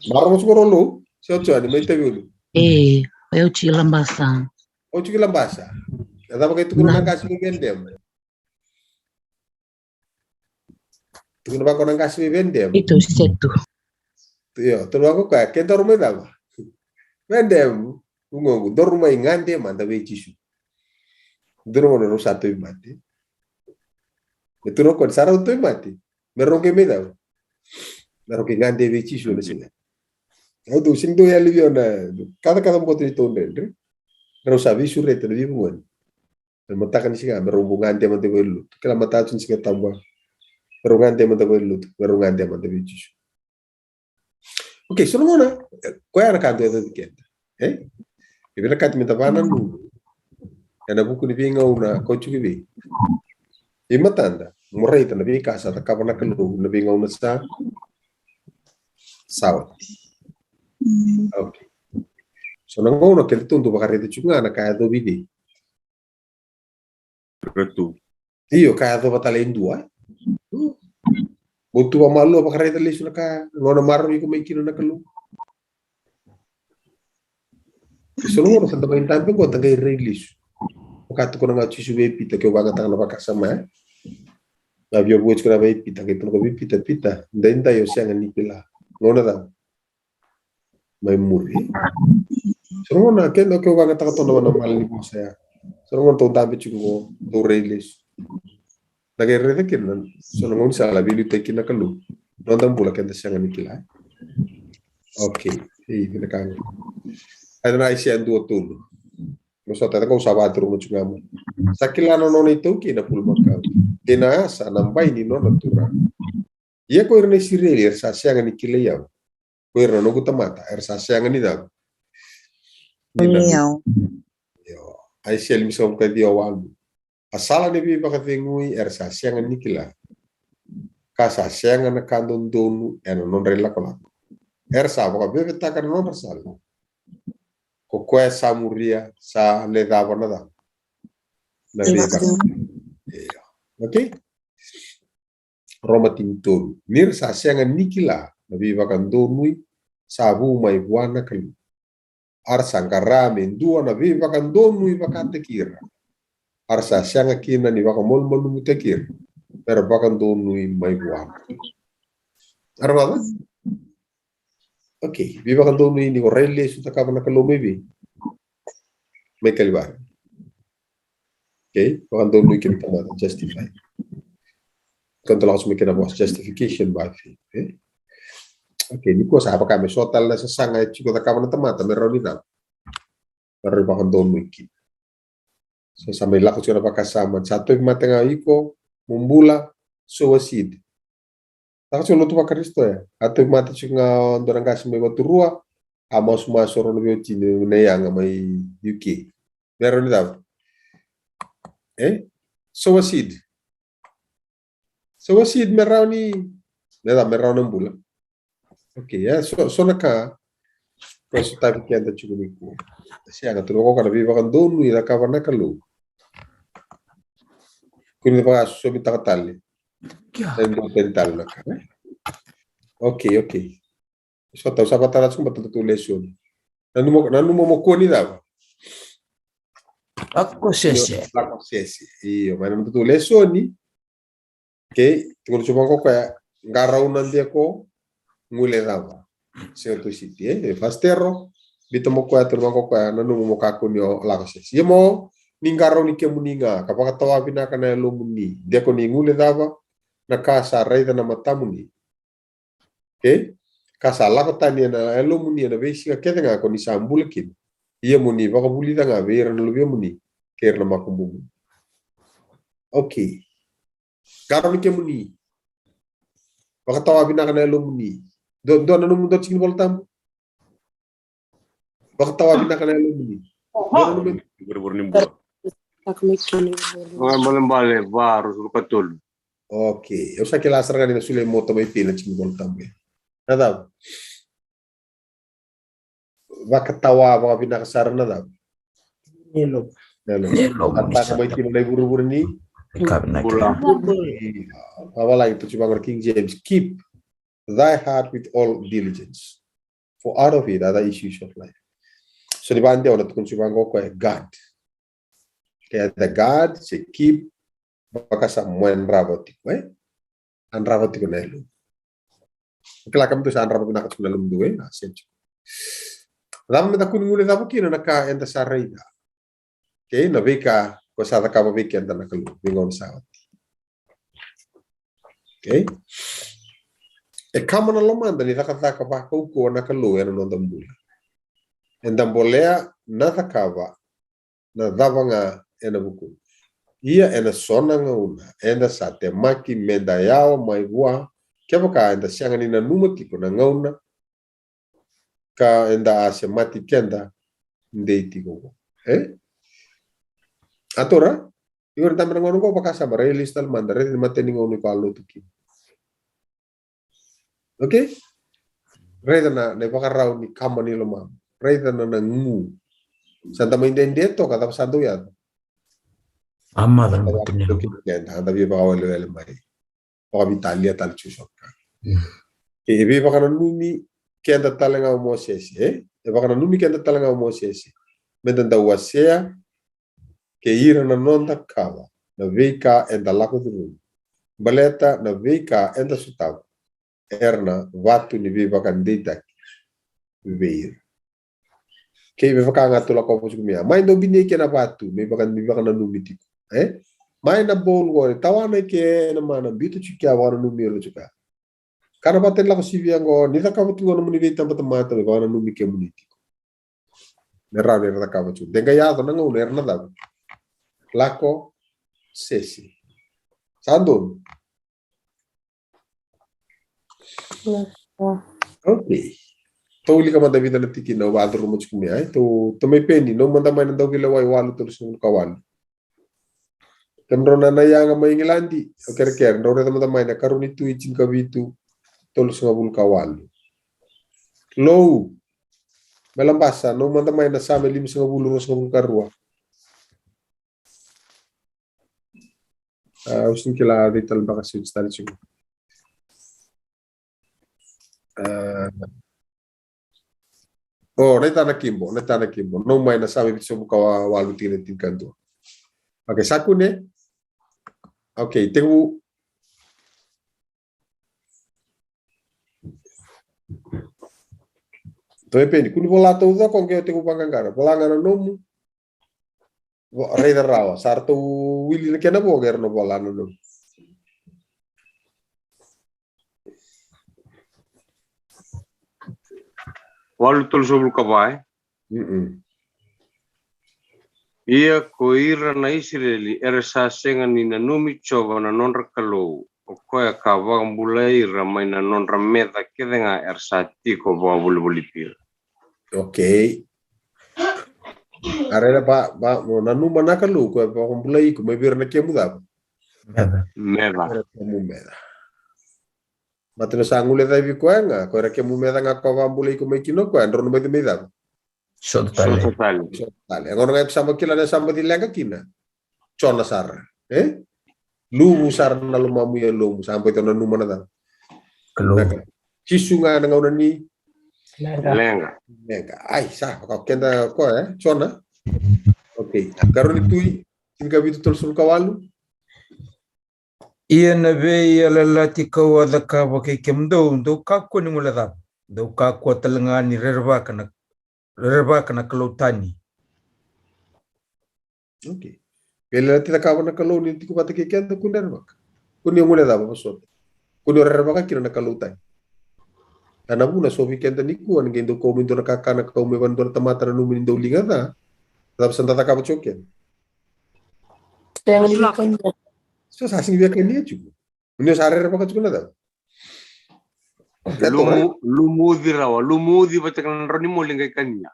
Marama tiko rau Lou, se o John mai Taveuni? E, o yau tiko Labasa. O tiko Labasa. E cava qai tukuna na qase vei Vendem? Tukuna vaqo na qase vei Vendem. Ito setu. Io, tukuna vaqo koya, ke daru mai cava? Vendem, ugoqu, daru mai gade mada vei Jisu. Dua na gauna rau sa tauvimate. E tukuna o koya ni sa rau tauvimate, me rau qai mai cava? Me rau qai gade vei Jisu na siga. Au dau sega ni dau yali vei au na kacakaca boto ni tou dredre. Rau sa veisureta na veivugoni. Na mataka ni siga me rau bau gade mada vei lotu. Kila mataka ni siga tabu. Me rau gade mada vei lotu. Me rau gade mada vei Jisu. Okay, so na gauna, koya na ka dau yacovi keda. E? E vinakati meda vananumi ena vuku ni veigauna ko tiko vei. E matada, mo raica na veika sa cakava na Kalou na veigauna sa, sa oti. Okay. So na gauna keda tou dau vakaraica tiko ga na ka yacovi cei. Ratou. Io, ka yacova tale e dua. Mo tu vakamalua, vakaraica lesu na ka, gauna maroroi iko mai kina na Kalou. So na gauna sa da mai dabe qo, da qai rai lesu. Vaka tukuna ga o Jisu vei Pita, ke o vagataka na vakasama, e? Na via vueti kina vei Pita, qai tukuna vei Pita, Pita, daidai o sega ni kila. Gauna cava? Mai muri. So na gauna keda, ke o vagataka tu na mala ni vosa ya. So na gauna tou dabe tiko qo, tou rai lesu. Da qai raica kina, so na gauna sa la veiliutaki kina na Kalou. Noda bula keda sega ni kila. Okay. Ei, vinaka ga. Ai na Aisea dua tolu. Mo sota, qo sa vaturuma tiko ga mai. Sa kila na nona iTaukei na bulumakau. Kei na yasa na bai ni nona turaga. Ia ko ira na Isireli era sa sega ni kilai au. Ko ira na noqu tamata era sa sega ni cava? Ni kilai au. Io. Aisea limasagavulu ka ciwa, walu. A sala ni veivakacegui era sa sega ni kila. Ka sa sega na ka dodonu ena nodra ilakolako. Era sa vakavevetaka na nodra sala. Ko koya sa muria sa lecava na cava? Na veivakacegui. Io. Okay? Roma tini tolu. Ni ra sa sega ni kila na veivakadonui sa vu mai vua na Kalou. A ra sa qara me dua na veivakadonui vakataki ira. A ra sa sega kina ni vakamalumalumutaki ira. Me ra vakadonui mai vua na Kalou. A ra vaka? Okay, veivakadonui ni ko rai lesu, cakava na Kalou mai vei? Mai Kalivari. Okay, vakadonui kina tamata, justify. Ko da lako mai kina vosa justification by faith, e? Okay, ni ko sa vaka me so tale na sasaga e tiko, cakava na tamata me rawa ni cava? Me rawa ni vakadonui kina. So sa mai lako tiko na vakasama, sa tauvimate ga iko, mo bula, sow a seed. Taka tiko lotu vaKarisito ya. A tauvimate tiko ga o dua na qase mai Vaturua, a masumasu o rau na veiwatini na yaga mai U K. Me rawa ni cava? E? Sow a seed. Sow a seed me rawa ni, me cava, me rawa na bula. Okay, e, so, so na ka. Ko e sotavi keda tiko nikua. Sega, tukuna vaqo na veivakadonui cakava na Kalou. Kua ni vakasosomitaka tale. Sa dua tani tale na ka, e? Okay, okay. So tau sa vatara tiko vata na nodatou lesoni. Nanuma, nanuma mo kua ni cava? Lako sese. Io, lako sese. Io, mai na nodatou lesoni. Okay, tukuna tiko vaqo koya, qarauna de ko guilecava. Sega tu siti, e, e fastero, biuta mo koya, tukuna vaqo koya, nanuma mo kakua ni o lako sese. Ia mo ni qarauni kemuni ga, ka vakatawa vinaka na yalomuni, de ko ni guilecava na ka sa raica na matamuni. Okay? Ka sa lako tani ena yalomuni ena veisiga kece ga ko ni sa bula kina. Ia mo ni vakavulica ga vei ira na luvemuni kei ira na makubumuni. Okay. Qarauni kemuni. Vakatawa vinaka na yalomuni. Dua, dua nanuma dua tiki ni Vola Tabu. Vakatawa vinaka na yalomuni. Dua nanuma. Vurevure ni bula. Balebale va ruasagavulu ka tolu. Okay. Au sa kila sara ga ni na solia mo tamai Pina tiki ni Vola Tabu. Na cava? Vakatawa vakavinaka sara na cava? Ni yalomu. Ni yalomu. Ni yalomu. Ni sa mai tina na ivurevure ni bula. Vavalagi tu tiko vaqo na King James. Keep thy heart with all diligence, for out of it are the issues of life. So ni vakadewa na tukuna tiko vaqo o koya e guard. Ke the guard se keep, vaka sa mo yadrava tiko, e? Yadrava tiko na yalomu. Kila ka me dou sa yadrava vinaka tiko na yalomu dou, e? A, sega tiko. Cava me da kua ni guilecava kina na ka eda sa raica? Okay, na veika ko sa cakava vei keda na Kalou veigauna sa oti. Okay. E kama na lomada ni cakacaka vakaukauwa na Kalou ena noda bula. Eda bolea na cakava na cava ga ena vuku. Ia ena so na gauna eda sa temaki meda yawa mai vua, kevaka eda sega ni nanuma tiko na gauna ka eda a semati keda dei tiko qo. E? A taura, iko na dabe na gauna qo, vakasama, rai lesu tale mada, raica ni matai ni gauna iko a lotu kina. Okay? Raica na, na ivakarau ni kama ni lomamu. Raica na, na gu. Sa da mai dede toka, cava sa dau yaco? A maca na bula ni lomamu. Keda, da via vakawelewele mai. Vakavitalia tale tiko so ka. Mm. E, e veivakananumi keda tale ga o Mosese, e? E vakananumi keda tale ga o Mosese. Meda dau wasea kei ira na noda kawa na veika eda lako curuma. Baleta na veika eda sotava era na vatu ni veivakadeitaki vei ira. Kei me vaka ga tou lakova tiko mai ya. Mai dau binia i ke na vatu, me vaka, me vakananumi tiko. E? Mai na bowl qori, tawana i ke na mana, biuta tiko kea, vakananumi ira tiko kea. Ka na vata ni lako sivia qo, ni cakava tiko qo nomuni veitabatamata, me vakananumi kemuni tiko. Me rawa ni ra cakava tiko. De qai yaco na gauna era na cava? Lako sese. Sa donu? Okay. Tou wilika mada e vica na tikina au vakacuruma tiko mai, e? Tou, tou mai Peni, nomu mada mai na Dauveilailai walu tolusagavulu ka walu. Kemudrau na, na yaga mai Igiladi, au kerekere, drau raica mada mai na Karua ni Tui tinikavitu tolusagavulu ka walu. Lou, mai Labasa, nomu mada mai na Same limasagavulu ruasagavulu ka rua. A, au sega ni kila, a, cei tale beka se oti tale tiko. A, o, Naitana Kibo, Naitana Kibo. Nomu mai na Same vitusagavulu ka walu tikina tinikadua. Okay, sa kune. Okay, tekivu. Tou e Peni, kua ni vola taucoko, qai tekivu vaqaqara. Vola ga na nomu. Vo-, raica rawa, sa ratou wili na kena vo, qai ra na vola na nomu. Walu tolusagavulu ka va, e? Mm-mm. Ia ko ira na Isireli era sa sega ni nanumi Jiova na nodra Kalou, o koya ka vakabulai ira mai na nodra meca kece ga era sa tiko vakavolivoliti ira. Okay. A raica ba, ba, mo nanuma na Kalou ko e vakabulai iko mai vei ira na kemu cava? Meca. Meca. Ira kemu meca. Baleta ni sa guilecavi koya ga, ko ira kemu meca ga ko vakabulai iko mai kina o koya, drau na mai, mai cava? Sota tale. Sota tale. Sota tale. E gauna ga iko sa mai kila na sa baci leqa kina. Jona sara, e? Luvu sara na lomamu i yalomu, sa bau nanuma na cava? Kalou. Jisu ga ena gauna ni leqa. Leqa. Ai, sa, o keda koya, e? Jona? Okay. Karua ni Tui tinikavitu tolusagavulu ka walu. Ia na veiyalayalati kau a cakava kei kemudou, dou kakua ni guilecava. Dou kakua tale ga ni rerevaka na, rerevaka na kalou tani. Okay. Veiyalayalati cakava na Kalou ni tiko vata kei keda, kua ni rerevaka. Kua ni guilecava, vosota. Kua ni rerevaka kina na kalou tani. A na vuna so vei keda nikua ni qai dau kau mai dua na kakana, kau mai vua na dua na tamata, nanumi ni dau liga ca. Cava sa da cakava tiko keda? Sega ni vakanuinui. So sa sega ni via kania tiko. Ni o sa rerevaka tiko na cava? Lumu, lumuci rawa, lumuci vata kei na drau ni moli qai kania.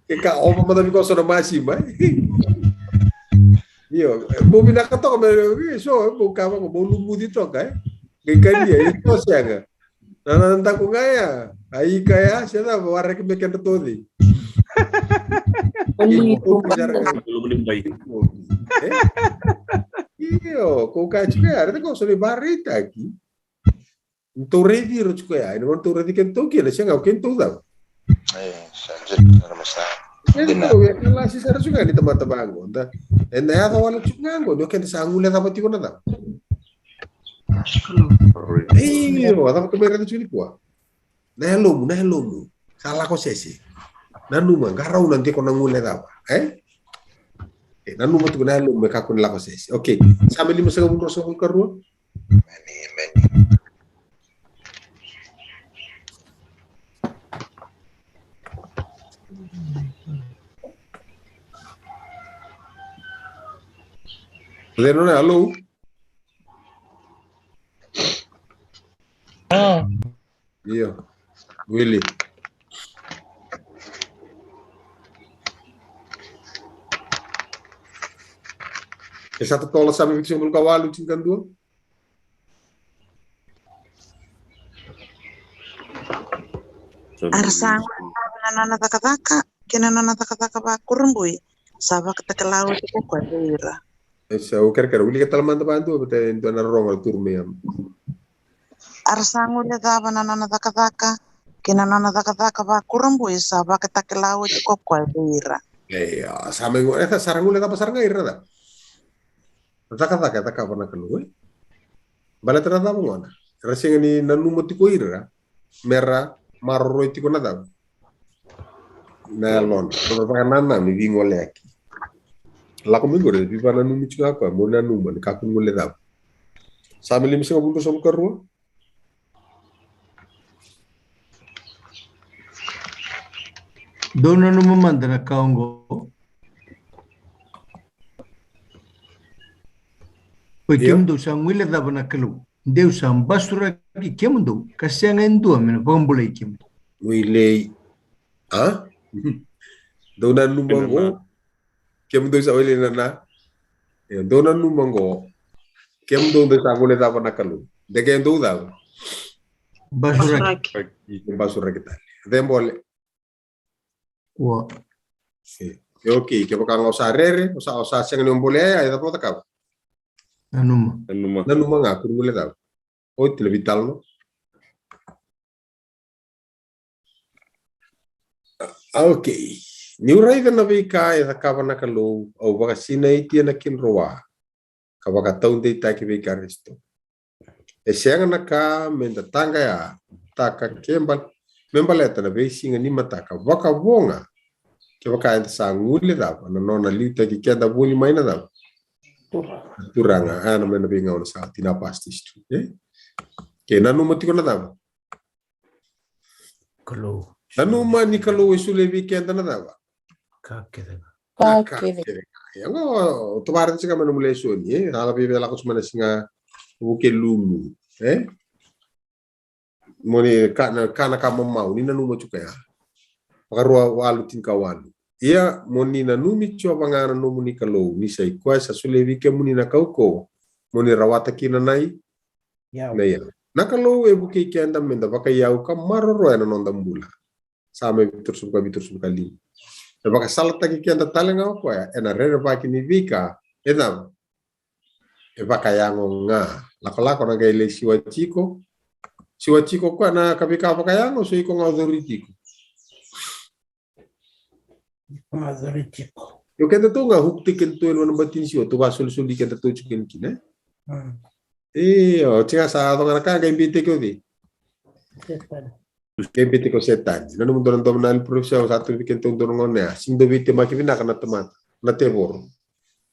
Ke ka ova mada vei koya so na masima, e? Io, mo vinaka toka me, e, so, mo kava ko, mo lumuci toka, e? Qai kania, e, so sega. Na, na, na daku ga ya, a ika ya, se cava, waraki me keda toci. Iko, ko, ko, sara ga. E? Io, ko ka tiko ya, reta ko so ni varaitaki. Ni tou raici ira tiko ya, ena gauna tou raici kedatou kina, sega, o kedatou cava? E, sa, sa, sa, sa. Ena gauna e kalasi sara tiko ga ni tamata vaqo, da. Ena yaco wale tiko ga qo, ni o keda sa guilecava tiko na cava? Io, a cava ka mai raica tiko nikua? Na yalomu, na yalomu. Sa lako sese. Nanuma, qarauna de ko na guilecava, e? E, nanuma tiko na yalomu me kakua ni lako sese. Okay. Same limasagavulu ruasagavulu ka rua. Emeni, emeni. Hello? Ah. Io. Wili. E sa totolo Same vitusagavulu ka walu, tinikadua. A ra sa guilecava na nona cakacaka kei na nona cakacaka vakurabui, sa vakatakila oti ko koya vei ira. E sa, au kerekere, wilika tale mada vakadua, vata e dua na rorogo e turu mai ya. A ra sa guilecava na nona cakacaka kei na nona cakacaka vakurabui, sa vakatakila oti ko koya vei ira. Io, sa mai gu-, e sa, sa ra guilecava sara ga ira na cakacaka e cakava na Kalou, e? Baleta na cava gona? Era sega ni nanuma tiko ira me ra maroroi tiko na cava? Na yalona. Nodra vakanananu ni veigoleyaki. Lako mai qori, veivakananumi tiko ga o koya, mo nanuma ni kakua ni guilecava. Same limasagavulu ruasagavulu ka rua. Dou nanuma mada na ka oqo. Oi, io. Kemudou sa guilecava na Kalou. Deus sa basuraki kemudou, ka sega e dua me na vakabulai kemudou. Wilei. A? Dou nanuma qo. Kemudou sa wilei na na. E, dou nanuma qo. Kemudou dou sa guilecava na Kalou. De ke dou cava? Basuraki. Basuraki. Basuraki tale. Cebole. Ua. E, e, okay, kevaka ga o sa rere, o sa, o sa sega ni o bolea ya, e cava o cakava? Nanuma. Nanuma. Nanuma ga, kua ni guilecava. Oti, na veitalanoa. A, okay. Niu raica na veika e cakava na Kalou, au vakasinaiti ena kidroa ka vakataudeitaki vei Karisito. E sega na ka meda taqayataka ke bal-, me baleta na veisiga ni mataka, vakavo ga kevaka eda sa guilecava na nona liutaki keda voli mai na cava? Turaga. Turaga, a, na mai na veigauna sa oti na past history, e? Ke nanuma tiko na cava? Kalou. Nanuma ni Kalou e solia vei keda na cava? Ka kece ga. Ka kece ga. Ia qo, o tovara tiko mai na nomu lesoni, e? Ala vei vei lako tiko mai na siga Vukelulu, e? Mo ni ka na, ka na ka mamau, ni nanuma tiko ya. Vakarua walu tinikawalu. Ia, mo ni nanumi Jiova ga na nomuni Kalou, ni sa i koya sa solia vei kemuni na kaukauwa, mo ni rawata kina na i Iyau. Na iyau. Na Kalou e vukei keda meda vakaiyau ka maroroya na noda bula. Same vitu ruasagavulu ka vitu, ruasagavulu ka lima. E vakasalataki keda tale ga o koya ena rerevaki ni veika e cava? E vakayago ga. Lakolako na qai lai siwa tiko. Siwa tiko o koya na ka veika vakayago, so iko ga o cori tiko. Iko ga o cori tiko. Io, kedatou ga hukutaki kedatou ena nona bati ni siwa, tou vakasolisoli kedatou tiko kina, e? Mm. Io, tiko ga sa yaco ga na ka, qai beitaki o cei? Setani. Qai beitaki o Setani. Nanuma dua na domo na yalo ni parofisai au sa tukuna vei kedatou dua na gauna ya. Sega ni dau veitemaki vinaka na tamata, na tevoro.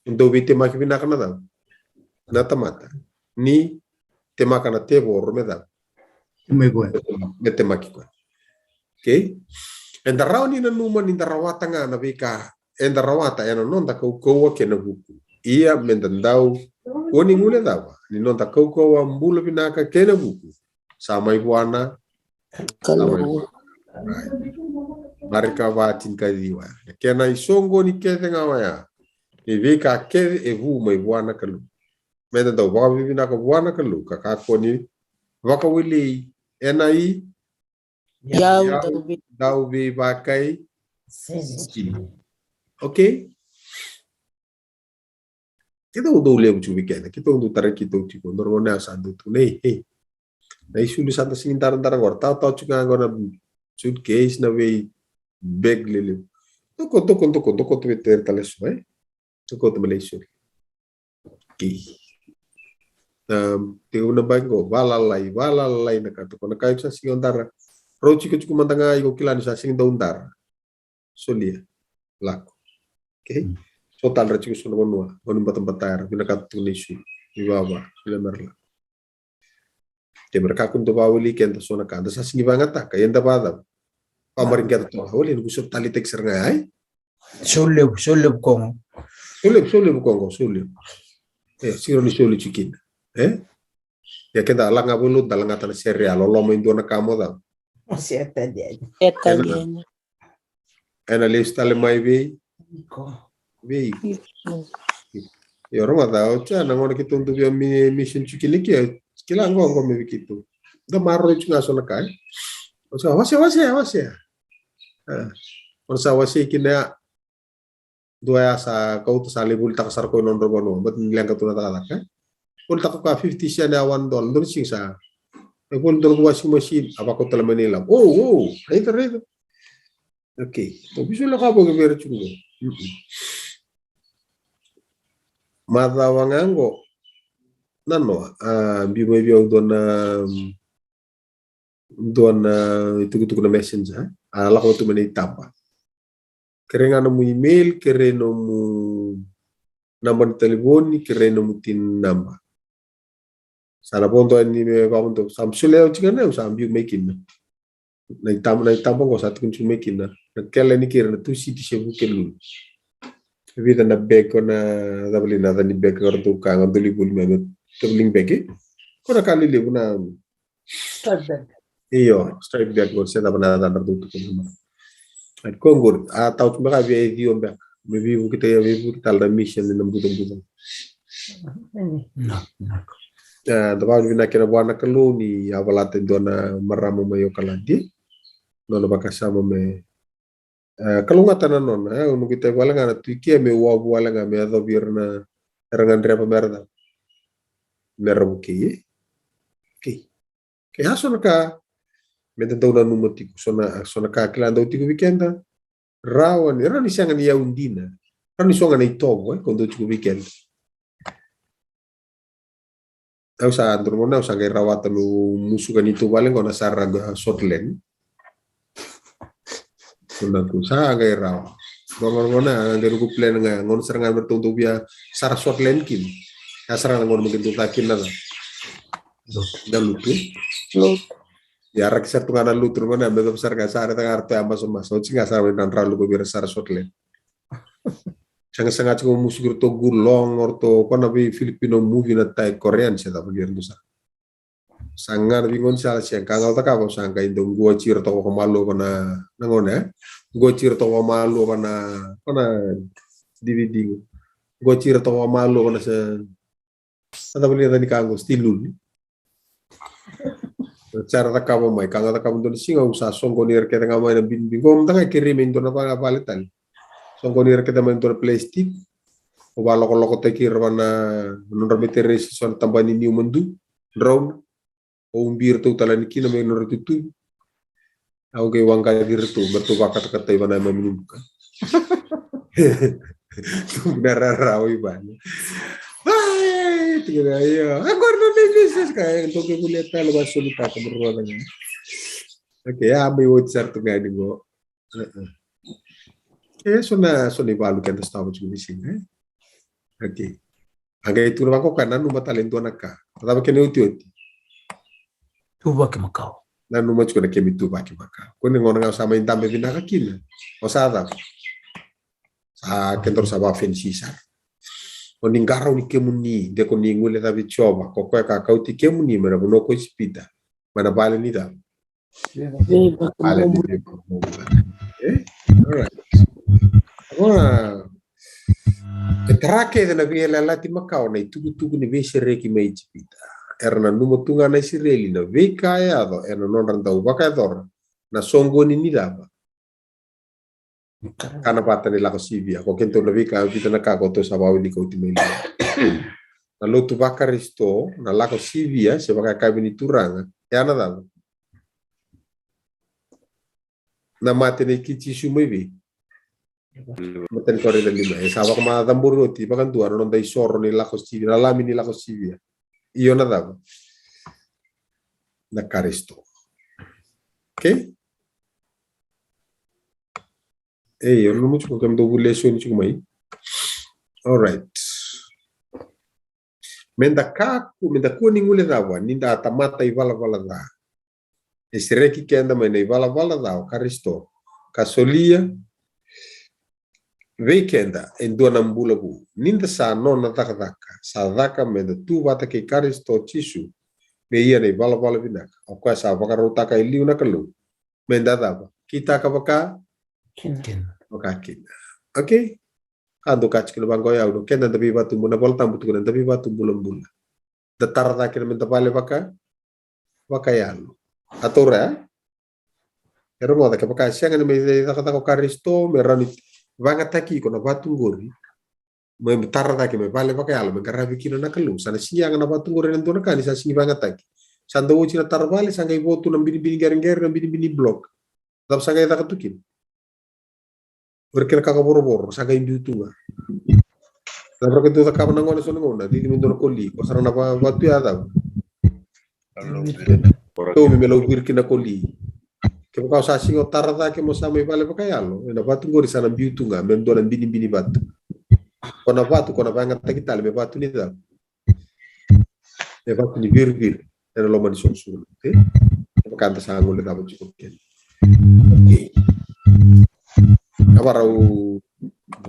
Dau veitemaki vinaka na cava? Na tamata. Ni temaka na tevoro me cava? Me koya. Me temaki koya. Okay? Eda rawa ni nanuma ni da rawata ga na veika eda rawata ena noda kaukauwa kei na vuku. Ia meda dau kua ni guilecava ni noda kaukauwa, bula vinaka kei na vuku sa mai vua na Kalou. Marika va tinikaciwa. Na kena isoqoni kece ga oya ni veika kece e vu mai vua na Kalou. Meda dau vakavinavinaka vua na Kalou ka kakua ni vakawilei ena i Yau dauvi. Dauvi vakai. Sisi. Okay. Keitou dau levu tiko vei keda, keitou dau tarai keitou tiko, dou raica na sa dau tu nei, ei. Na isulu sa da sigi daradara qori, tawa tawa tiko ga qori na suitcase, na vei bag lelevu. Doko, doko, doko, doko tu vei tere tale so, e? Doko tu mai lai sulu. Ki. Um, tiko na bag qo, valalai, valalai na ka toko, na ka iko sa sigi o dara. Rau tiko tiko mada ga iko kila ni sa sigi dau dara. Solia. Lako. Okay? Mm. So tale ra tiko so na vanua, o ni batabata era, vinakata tu na isulu, ni vava, solia mera lako. Ke mera kakua ni dau vakawilei keda so na ka, da sa sigi vagataka, ia da vacava. Vamari keda toka, wale ni ku so talitaki sara ga, ai? So levu, so levu koqo. So levu, so levu koqo, so levu. E, siro ni soli tiko kina. E? Ia keda laga volo, da lagata na sere, a loloma e dua na ka mo cava. Seta dede. Seta dede. Ena lesu tale mai vei. Iko. Vei iko. Iko. Io, rogoca, o tia, na gona keitou dau via mi-, mission tiko kina ke, kila qo, qo me vei keitou. Da maroroi tiko ga so na ka, e? O sa, wasea, wasea, wasea. A. O sa wasei kina ya. Dua ya sa kauta sa lai volitaka sara ko i nodra vanua, but ni leqa tu na cakacaka, e? Volitaka ko a fifty cent ya, one dollar, dua na siga sa. E voli dua na ko washing machine, a vakauta tale mai na ilavo. O, o, raica, raica. Okay, tou bisu lako a bogi vei ira tiko qo. Mm-mm. Macawa ga qo. Nanoa, a, biu mai vei au dua na, dua na itukutuku na messenger, a lako tu mai na itaba. Kerei ga nomu email, kerei nomu naba ni talevoni, kerei nomu tin naba. Sa na vodo yani me vavodo, sa solia au tiko na, au sa biu mai kina. Na itaba, na itaba qo sa tukuni tiko mai kina. Na kele ni kira na Tusiti se Vukelulu. Vica na bag ko na, cava li na yaca ni bag ko ratou ka ga doli voli mai me traveling bag, e? Ko na ka lelevu na Stripe bag. Io, stripe bag, ko se cava na yaca ratou tukuna mai. Ai, ko qori, a tau tu beka via e ciwa beka. Me veivuke tale, veivuke tale na mission ni na bucabuca. Na, na. E, da vakavinavinaka kina vua na Kalou ni a valata e dua na marama mai Okaladi. Nona vakasama me, e, kalougata na nona, e, au nuku tale wale ga na Tui Kea me wavu wale ga me yacovi ira na, era gadreva mera cava. Mera vukei, e? Okay. Ke a so na ka, meda dau nanuma tiko, so na, so na ka kila dau tiko vei keda, rawa ni, rawa ni sega ni yau dina, rawa ni so ga na itovo, e, ko dau tiko vei keda. Au sa dua na gauna au sa qai rawata meu musuka ni tou vale qo na sara qo Shortland. Ko na ku sa qai rawa. Qo, qo, qo na qai ruku plan ga, qo na sara ga me ratou dau via sara Shortland kina. Ya sara ga qo na me qai dau ta kina na. Na lutu. Lutu. Ia raki sara tu ga na lutu, na me cava sara ga sara ga ratou ya masamasa. Oti ga sara mai na dra luku vei ira sara Shortland. Sega, sega tiko musuki ratou Gulong, o ratou ko na vei Filipino movie na Thai Korean se cava vei ira dou sa. Sa ga na veigauna sala se ka ga o cakava sa qai dau guaci ira toka vakamalua vana, na gauna, e? Guaci ira toka vakamalua vana, vana D V D. Guaci ira toka vakamalua vana se Sa cava ni yaca ni ka qo, stilul. Sa ra cakava mai, ka ga cakava dua na siga, au sa soqoni ira kece ga mai na binbi qo, mada ga kerei mai dua na vale tale. Soqoni ira kece mai dua na plastic. Au vakalokolokotaki ira vana nodra meteresi, so na tabana ni niu madu, drau. Au ubi iratou tale yani kina mai nodra tutu. Au qai waqaci iratou, me ratou vakatakatai vana yamami ni buka. Tubu na rarawa i vale. Ai, tiko na io. Agora na mei meses ka, e, dou qai volia tale, vasolitaka me rua na ga. Okay, a mai oti sara tu ga ni qo. E, so na, so na ivalu keda sotava tiko ni siga, e? Okay. A qai tukuna vaqo ka nanuma tale e dua na ka. A cava kena iotioti? Tuvaki makawa. Nanuma tiko na kemi tuvaki makawa. Ko ni gauna ga o sa mai dabe vinaka kina. O sa cava? Sa kedaru sa vakafenisi sara. O ni qarauni kemuni, de ko ni guilecavi Jiova, ko koya ka kauti kemuni mai na vanua ko Ijipita, mai na vale ni cava? Vale ni veivakabobula. E? Alright. Agora, e tara kece na veiyalayalati makawa na itukutuku ni veisereki mai Ijipita. Era nanuma tu ga na Isireli na veika e yaco ena nodra dau vakayacora na soqoni ni cava? Ka na vata ni lako sivia. Ko keitou na veika, vica na ka ko tou sa vakawilika oti mai liu. Na lotu vaKarisito, na lako sivia se vakayakavi ni Turaga, e a na cava? Na mate nei Jisu mai vei? Matai ni Korinica lima. E sa vakamacabori oti vakadua na noda isoro ni lako sivia, na lami ni lako sivia. Io, na cava? Na Karisito. Okay? Ei, o na mutu ko kemudou vu lesoni tiko mai. Alright. Meda kakua, meda kua ni guilecava ni da tamata ivalavala ca. E sereki keda mai na ivalavala ca o Karisito, ka solia vei keda e dua na bula vou. Ni da sa nona cakacaka, sa caka meda tu vata kei Karisito Jisu, me ia na ivalavala vinaka. O koya sa vakarautaka e liu na Kalou meda cava? Kitaka vaka? Kina. Vaka kina. Okay? Ka dou kaya tiko na vaqo, o yau, keda da veivatu, na iVolatabu tukuna da veivatu bulabula. Da tara cake na meda vale vaka, vakayalo. A taura, e? E rogoca, kevaka e sega ni mai cakacaka o Karisito me rawa ni vayagataki iko na vatu qori, me tara cake me vale vakayalo, me qaravi kina na Kalou, sa na sega ga na vatu qori ena dua na ka ni sa sega ni vayagataki. Sa dau oti na tara vale, sa qai vo tu na binibini qereqere, na binibini block. Cava sa qai caka tu kina? O ira kei na kakavorovoro sa qai biu tu ga. Na vaka dau cakava na gone so na gauna, cici me dua na koli, ko sara na va-, vatu ya cava? Tomi me lau viri kina koli. Kevaka o sa sega o tara cake mo sa mai vale vakayalo, ena vatu qori sa na biu tu ga me dua na binibini vatu. Ko na vatu, ko na vayagataki tale me vatu ni cava? E vatu ni viriviri ena loma ni soqosoqo, okay? E vaka da sa guilecava tiko kina. Okay. Na varau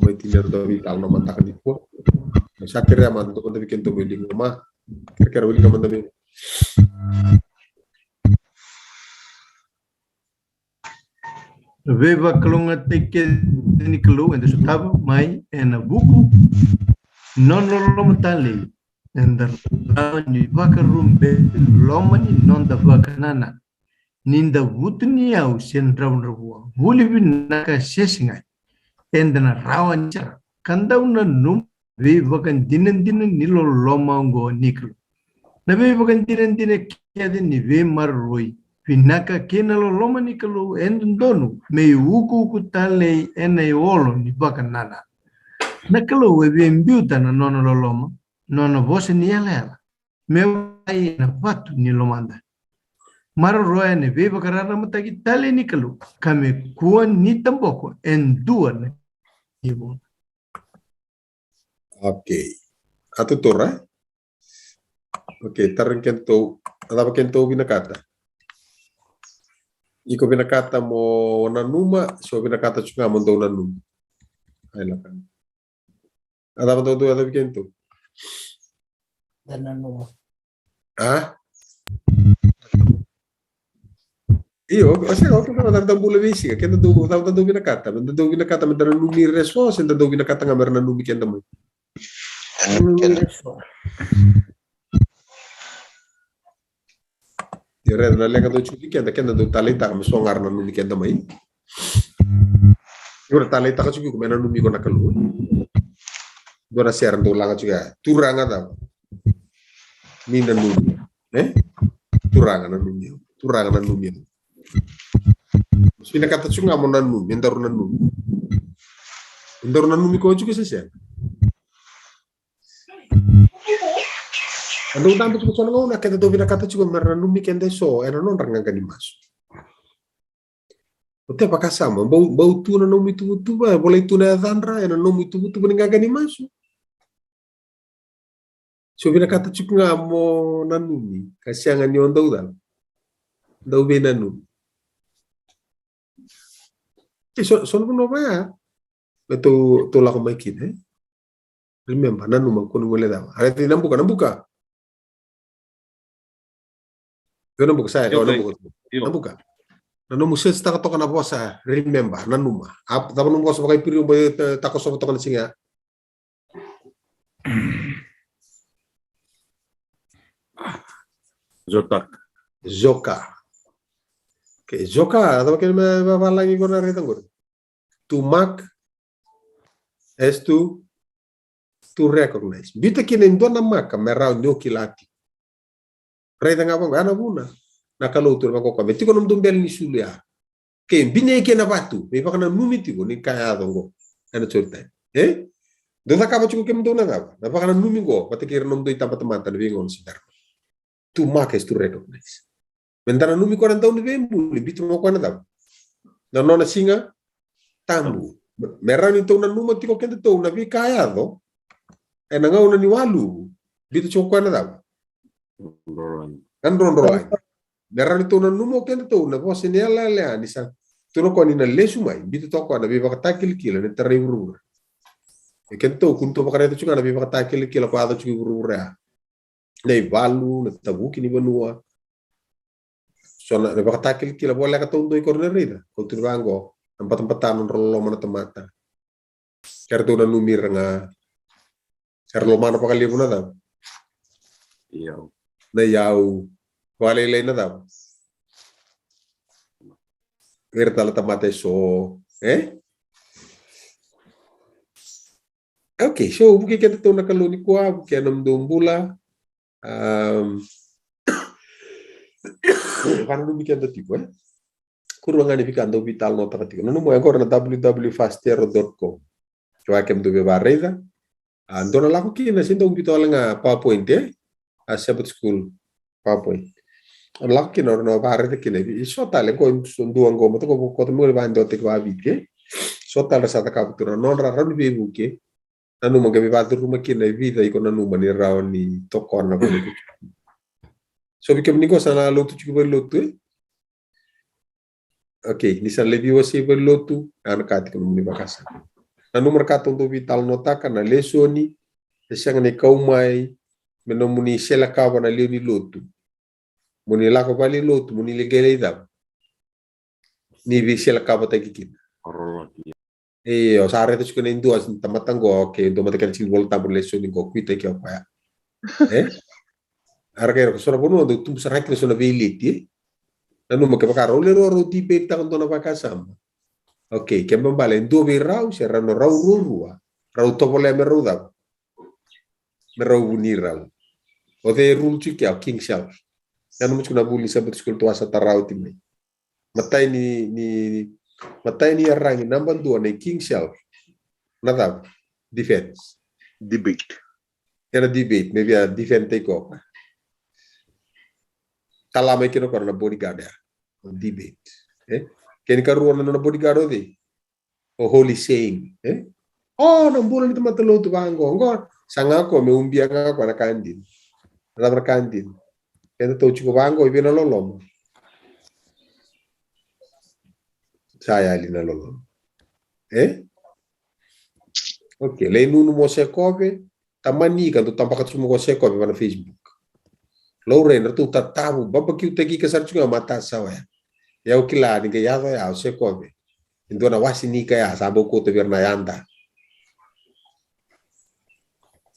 mai tini era dau veitalanoa mada ga nikua. Sa kerea mada dou mada vei kemudou mai liga ma. Kerekere mai liga mada vei. Na veivakalougatataki kece ni Kalou eda sotava mai ena vuku ni nona loloma talei, eda rawa ni vakarube loma ni noda vakanananu. Ni da vutuniyau se dravudravua, vuli vinaka se segai, eda na rawa ni sara ka dau nanuma veivakadinadina ni loloma oqo ni Kalou. Na veivakadinadina kece ni veimaroroi vinaka kei na loloma ni Kalou e dodonu me iukuuku talei ena iolo ni vakanananu. Na Kalou e via biuta na nona loloma, nona vosa ni yalayala me wai ena vatu ni lomada. Maroroya na veivakararamataki talei ni Kalou ka me kua ni taboko e dua na ivola. Okay. A tutura. Okay, tara ni kedatou, a cava kedatou vinakata? Iko vinakata mo nanuma, se o vinakata tiko ga mo dou nanumi? Ai laka. A cava dou dou a cava kedatou? Da nanuma. A? Io, o sega, o keda da bula veisiga, keda dou, da dou vinakata, da dou vinakata me da nanumi ira eso, se da dou vinakata ga me ra nanumi keda mai. Nanumi ira eso. Io, raica na leqa dou tiko vei keda, keda dou taleitaka me so ga ra nanumi keda mai. Io, ra taleitaka tiko iko me nanumi iko na Kalou. Dua na sere dou laga tiko ya, Turaga cava? Ni nanumi. E? Turaga nanumi au. Turaga nanumi au. Vinakata tiko ga mo nanumi, edaru nanumi. Edaru nanumi koya tiko se sega? Edaru dabe tiko so na gauna, keda dou vinakata tiko me ra nanumi keda eso ena nodra qaqa ni masu. O te vakasama, bau, bau tu na nomu ituvatuva, e volai tu na yacadra ena nomu ituvatuva ni qaqa ni masu. Se o vinakata tiko ga mo nanumi, ka sega ni o dau cala, dau veinanumi. E so, so na vanua vaya. Me tou, tou lako mai kina, e? Remember, nanuma, kua ni guilecava. A raica na buka, na buka. Io, na buka, sa, io, na buka. Io. Na buka. Na nomu search taka toka na vosa, remember, nanuma. A, cava nomu vosa vakaIperiu, ba, e, takosova toka na siga. Zoka. Zoka. Okay, zoka, a cava kena me, me vavalagi ko na raica qori. To mark as to, to recognize. Biuta kina e dua na maka me rawa ni o kila tiko. Raica ga vaqo, ya na vuna na Kalou tu vaqo koya me tiko nomudou bele ni sulu ya. Ke binei kei na vatu, me ivakananumi tiko ni ka yaco qo ena Joritani. E? Dou cakava tiko kemudou na cava? Na vakananumi qo vata kei ira nomudou itabatamata na veigauna se bera. To mark as to recognize. Me da nanumi koya na Dauniveibuli, biuta mai o koya na cava? Na nona siga tabu. Me rawa ni tou nanuma tiko kedatou na veika yaco ena gauna ni waluvu, biuta tiko o koya na cava? Na drodrolagi. Me rawa ni tou nanuma o kedatou na vosa ni yalayala ya ni sa tu na koya ni na lesu mai, biuta toka o koya na veivakatakilakila ni tarai vuravura. E kedatou kua ni tou vakaraica tiko ga na veivakatakilakila ko yaco tiko i vuravura ya. Na ivalu, na tavuki ni vanua. So na, na vakatakilakila voleka taudua i koro na raica. Ko tu vaqo, na batabata nodra loloma na tamata. Kera tou nanumi ira ga. Kera lomana vakalevu na cava? Iyau. Na iyau. Vakalailai na cava? Ira tale tamata eso. E? Okay, so vukei kedatou na Kalou nikua, vukei na nomudou bula. Um, vananumi keda tiko, e? Kurua ga ni vika dau veitalanoataka tiko. Nanuma e qori na www fastero dot com. Ke vaka kemudou veivakaraica. A, dou na lako kina, se dou biuta wale ga PowerPoint, e? A Sabbath School PowerPoint. O na lako kina, o na vakaraica kina. E so tale, qo, so dua qo, mata qo, ko ta mo ni vakadua tiko vaviti, e? So tale ra sa cakava tu na nodra rawa ni veivuke. Nanuma qai veivacuruma kina e vica iko nanuma ni rawa ni tokona vale. So vei kemuni qo sa na lotu tiko vale lotu, e? Okay, ni sa na lai veiwasei vale lotu, a na ka tiko nomuni vakasama. Nanuma na ka tou dau veitalanoataka, na lesoni, e sega ni kau mai me nomuni selekava na lewe ni lotu. Mo ni lako vale lotu, mo ni lai qai lai cava? Ni veiselekavatakia kina. Io, sa raica tiko na dua na tamata qo, okay, dua mata kena tiko ni Volatabu na lesoni qo, kuitaki o koya. E? A ra kaya, so na vanua dau tubu sara kina so na veileti, e? Nanuma kevaka rau lai rau debate taka dua na vakasama. Okay, kena ibalebale e dua vei rau se rau na rau ruarua, rau tovolea me rau cava? Me rau vuni rau. O cei e rule tiko ya? O King Charles. Nanuma tiko na vuli ni Sabbath School tou a sa tara oti mai. Matai ni, ni, matai ni yaragi naba dua nei King Charles. Na cava? Defense. Debate. Era debate, me via defend tiko. Tala mai kina o koya na bodyguard ya. Debate. E? Kena ikarua na nona bodyguard o cei? O Holy Saying, e? O, na bula ni tamata lotu vaqo, qo. Saga o koya me ubia ga o koya na ka dina. Na cava na ka dina? Kedatou tiko vaqo, i vei na loloma? Sa yali na loloma. E? Okay, lai nunu mo Sekove, tamani ka dau tabaka tiko mo ko Sekove va na Facebook. Laurai na ratou tatavu, babakiutaki ika sara tiko ga matasawa ya. Ia au kila ni qai yaco ya o Sekove. E dua na wasi ni ika ya, sa bau kauta vei ira na yada.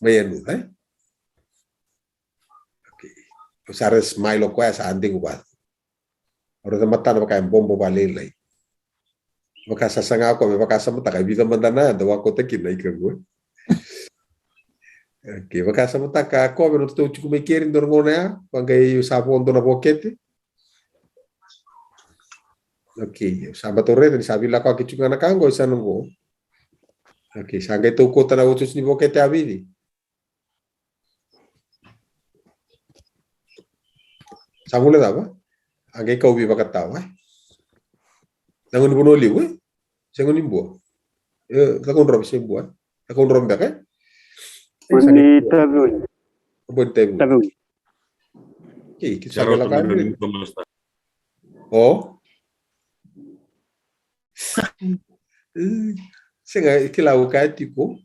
Mai yanu, e? Okay. Au sa raica smile o koya sa degu vata. Au raica matana vaka e bobo vakalailai. Vaka sa saga o koya me vakasamataka e vica mada na yada au a kauta kina ika qo. Okay, vakasamataka o koya me nodatou tiko mai keri dua na gauna ya, vaqai sa vo dua na vokete. Okay, sa bau raica ni sa veilakoyaki tiko ga na ka qo, sa na qo. Okay, sa qai tou kauta na otioti ni vokete a vici. Sa guilecava? A qai kau veivakatawa, e? Na gauna ni Vanua Levu, e? Se gauna ni Bua? E, Cakaudrove se Bua, e? Cakaudrove beka, e? Bua ni Taveuni. Bua ni Taveuni. Taveuni. Kei, kei sa veilakoyaki. O? Sega, e kila au kaya tiko.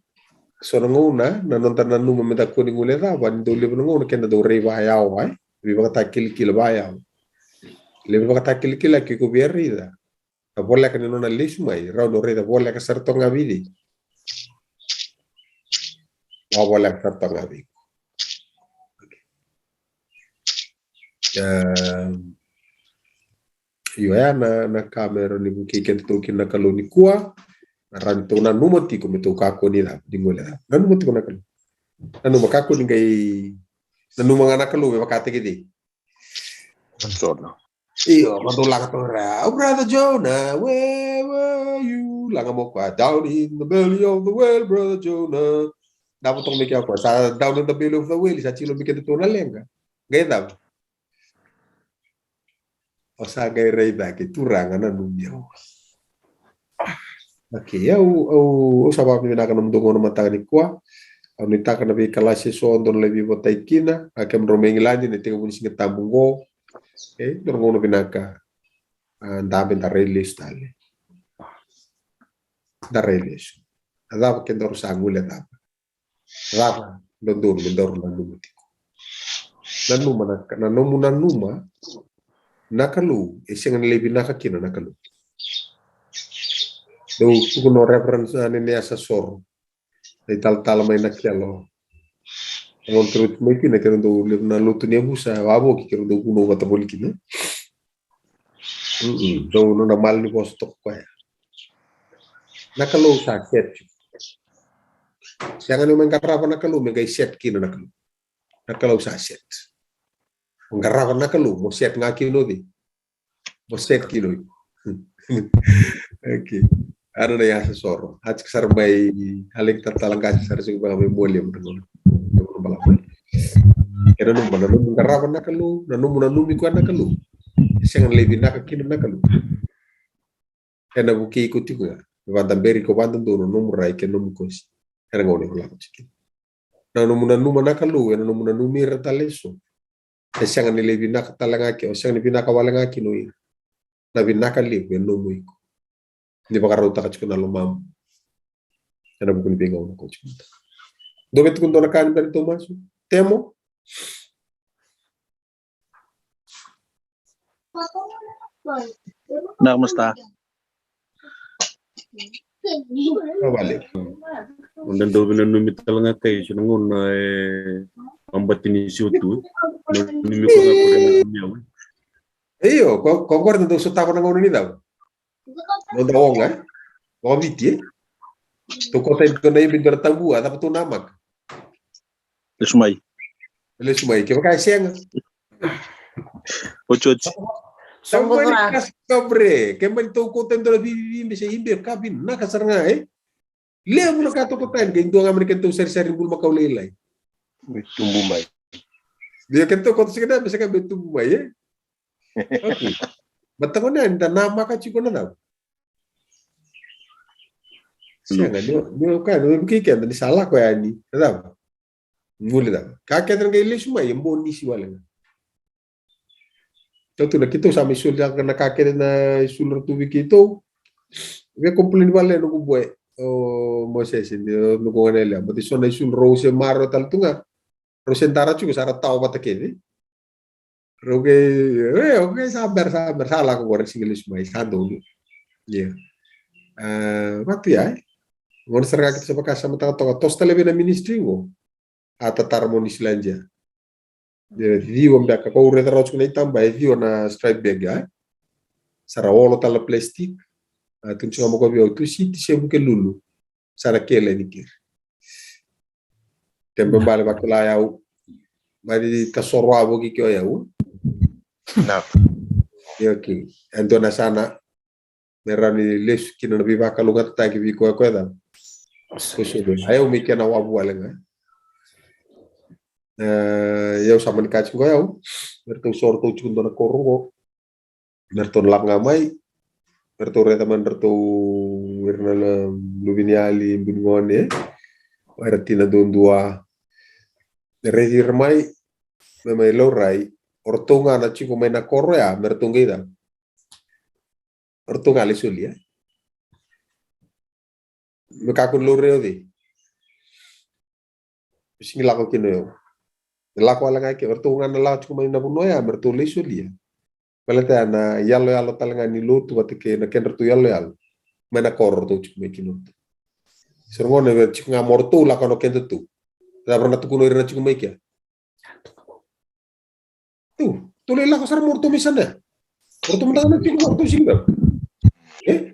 So na gauna na noda nanuma me da kua ni guilecava, ni dau levu na gauna keda dau rai vayawa, e? Veivakatakilakila vayawa. Levu vakatakilakila ke ko via raica na voleka ni nona lesu mai, rawa ni o raica voleka sara toka ga vei cei. Wa voleka sara toka ga vei iko. Ehm, io, ya na, na ka me rawa ni vukei kedatou kina na Kalou nikua. Na rawa ni tou nanuma tiko me tou kakua ni cava, ni guilecava. Nanuma tiko na Kalou. Nanuma, kakua ni qai nanuma ga na Kalou me vakataki cei. Sona. Io, ma dou laga toka ra, "Oh, brother Jonah, where were you?" Laga mo koya, "Down in the belly of the whale, brother Jonah." Davo toka mai kea koya, sa down in the belly of the whale, sa tilo mai keda tou na leqa. Qai cava? O sa qai rai cake, Turaga, nanumi au. Okay, au, au, au sa vakavinavinaka na nomudou gauna mataka nikua. Au nuitaka na veikalasi eso dou na lai veivotai kina, a kemudrau mai Igiladi na itekivu ni Siga Tabu qo. Okay, dou na gauna vinaka. A, dabe da rai lesu tale. Da rai lesu. A cava ke daru sa guilecava? Cava dodonu me daru nanuma tiko? Nanuma na, na nomu nanuma na Kalou, e sega ni lai vinaka kina na Kalou. Dou tukuna o Reverend, a, Nenea Sasoro. Na italatala mai na kelo. Na gauna keirau tu mai kina, keirau dau levu na lotu ni yavusa, wavoki keirau dau vunau vata voli kina. Mm-mm. Dau nona malanivosa toka koya. Na Kalou sa set. Sega ni o mai qarava na Kalou me qai set kina na Kalou. Na Kalou sa set. O qarava na Kalou, mo set ga kina o cei? Mo set kina o iko. Okay. Ana na yasa soro. A tiko sara mai, a leki talatala qase sara tiko beka mai Mualevu na gauna. Kena nomu, na nomu qarava na Kalou, na nomu nanumi koya na Kalou. Sega ni lai vinaka kina na Kalou. Ena vukei iko tiko ga. Me vakadaberi iko vakadodonu na nomu rai kei na nomu kosi. Ena gauna iko lako tiko kina. Na nomu nanuma na Kalou, ena nomu nanumi ira tale eso. E sega ni lai vinaka tale ga kina, o sega ni vinaka wale ga kina o ira. Na vinaka levu e nomu iko. Ni vakarautaka tiko na lomamu. Ena vuku ni veigauna ko tiko. Dou vei tukuna dua na ka ni bera ni tou masu. Temo. Na masta. Vale. Onda dau vinanumi tale ga kai, so na gauna e mabati ni siwa tu. Nanumi ko ga ko rega ni au. Io, ko, ko qori dau sotava na gauna ni cava. Noda oga, e? Vakaviti, e? Tou kauta e dua na ibe, dua na tabua, a cava tou namaka? Lesu mai. Lesu mai, kevaka e sega. Otioti. Soqo cake. Kevaka ni tou kauta e dua na viviibe se ibe ka vinaka sara ga, e? Levu na ka tou kauta yani, ke dua ga mai na kedatou sarisari ni bulumakau lailai. Me tubu mai. Ia kedatou kauta sega na, me sega me tubu mai, e? Okay. Mataqo ni da namaka tiko na cava? Sega, ni, ni o kaya, ni vukei keda, ni sa lako yani, na cava? Guli cava? Ka kece na qai lesu mai, e bonisi wale ga. Tou tu na keitou sa mai soli caka na ka kece na isulu ra tu vei keitou. Via complain wale noqu boy, o Moses, ni noqu gone yalewa. But so na isulu rau se marau tale tu ga. Rau se dara tiko sa ra tawa vata kece. Rau qai, e, okay, sa bera, sa bera, sa lako qori, sega ni lesu mai, sa donu. Ia. E, vatu ya, e. Gona sara ga keitou sa vakasamataka toka, toso tale vei na ministry qo. A tatara mo ni siladia. E, ciwa beka, ko au raica rawa tiko na itaba, e ciwa na strip bag, e. Sa ra olo tale na plastic. A, tukuna tiko ga mo ko vei au, Tusiti, Sevu kei Lulu. Sa na kele ni kiri. Tebe bale vakila yau. Mari tasoro a voki kio yau. Na. Io, okay. E dua na yasana me rawa ni lesu kina na veivakalougatataki vei koya, koya ca. Ko solu. A yau me kena wavu wale ga. E, yau sa mani ka tiko yau. Me ratou soro tou tiko dua na koro qo. Me ratou na lako ga mai. Me ratou raica mai na ratou, ira na luveniyali, bunigone, o ira tina duadua. Me raici ira mai, me mai laurai, o ratou ga na tiko mai na koro ya, me ratou qai ca. O ratou ga lai solia. Me kakua ni laurai o cei? Sigi lako kina o yau. E lako wale ga ke, o ratou ga na lako tiko mai na vanua ya me ratou lai solia. Baleta ya na iyaloyalo tale ga ni lotu vata kei na kedratou iyaloyalo mai na koro ratou tiko mai kina o ratou. Sa ra gona e tiko ga mo ratou lako na kedatou. Cava ra na tukuna o ira na tiko mai kea? Tou, tou lai lako sara mo ratou mai sana. Mo ratou mada ga na tiko mo ratou sigi dau. E?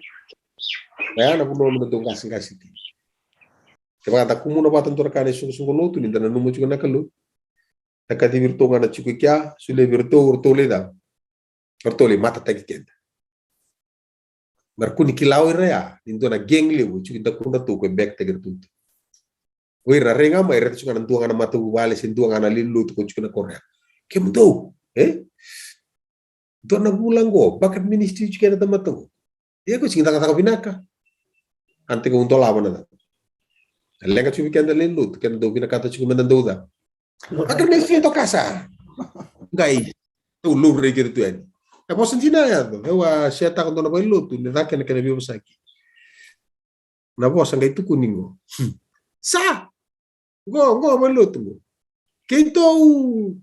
Ia na vanua me na dau qaseqase tiko. Kevaka da kumuna vata dua na ka na isoqosoqo lotu ni da nanuma tiko na Kalou. Da kacivi iratou ga na tiko i kea, solia vei iratou, o ratou lai cava? O ratou lai matataki keda. Me ra kua ni kila o ira ya ni dua na gang levu e tiko i dakudratou ko e backtaki iratou. O ira rai ga mai, raica tiko ga na dua ga na matavuvale se dua ga na lewe ni lotu ko tiko na koro ya. Kemudou, e? Dua na vula qo, backup ministry tiko ena tamata qo. Ia ko sigi cakacaka vinaka. Ante ko dolava na cava. Leqa tiko vei keda lewe ni lotu, keda dau vinakata tiko meda dau cava. Backup ministry e doka sara. Qai, dau laurai keda tu yani. Na vosa dina ya, au a setaka dua na vale ni lotu, ni caka na kena veivosaki. Na vosa qai tukuni qo. Sa! Qo, qo, vale ni lotu qo. Keitou,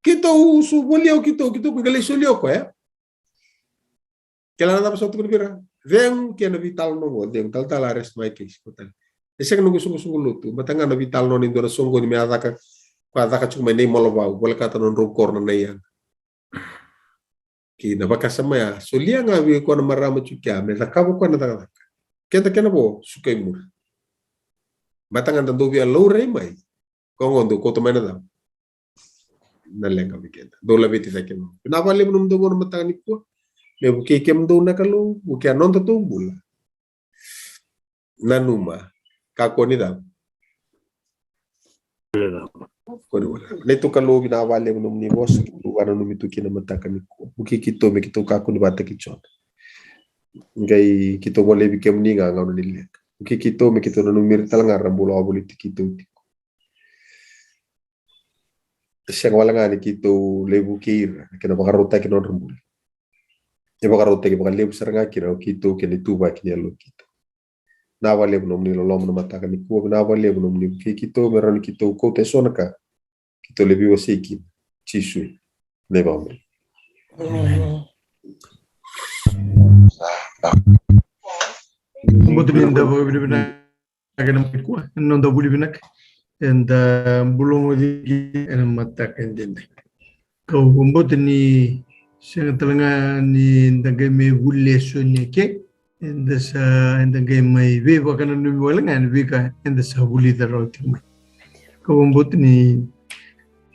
keitou su volia o keitou, keitou qai lai solia o koya. Kila na cava sa tukuni vei ira? Cegu kei na veitalanoa qo, cegu, talatala arrest mai case, ko tale. E sega noqu isoqosoqo lotu, baleta ga na veitalanoa ni dua na soqoni me a caka, ko a caka tiko mai na imalovau, volekata na nodrau koro na Naiyaga. Kei na vakasama ya, solia ga vei koya na marama tiko ya, me cakava koya na cakacaka. Keda kena vo, suka i muri. Baleta ga da dau via laurai mai, ko qo dau kauta mai na cava? Na leqa vei keda. Dau laveti cake mai. Vinaka vakalevu nomudou gauna mataka nikua. Me vukei kemudou na Kalou, vukea nodatou bula. Nanuma, kakua ni cava? Kua ni wale. Neitou Kalou, vinaka vakalevu nomuni vosa, keitou vakananumi tu kina mataka nikua. Vukei keitou me keitou kakua ni vata kei Jona. Qai keitou golevi kemuni ga gauna ni leqa. Vukei keitou me keitou nanumi ira tale ga ra bula wavoliti keitou tiko. E sega wale ga ni keitou lai vukei ira, na kena vakarautaki na nodra bula. E vakarautaki vakalevu sara ga kina o keitou kei na ituvaki ni yalo keitou. Vinaka vakalevu nomuni loloma na mataka nikua, vinaka vakalevu nomuni vukei keitou me rawa ni keitou kauta eso na ka keitou lai veiwasei kina. Jisu, na iVakabula. Amen. Botini da vakavinavinaka. Vinaka na mai kua, ena noda vuli vinaka. Eda bula gociki ena mataka edaidai. Kau vakabauta ni sega tale ga ni da qai mai vuli lesoni eke. Eda sa, eda qai mai veivakananumi wale ga ena veika eda sa vulica rawa tiko mai. Kau vakabauta ni,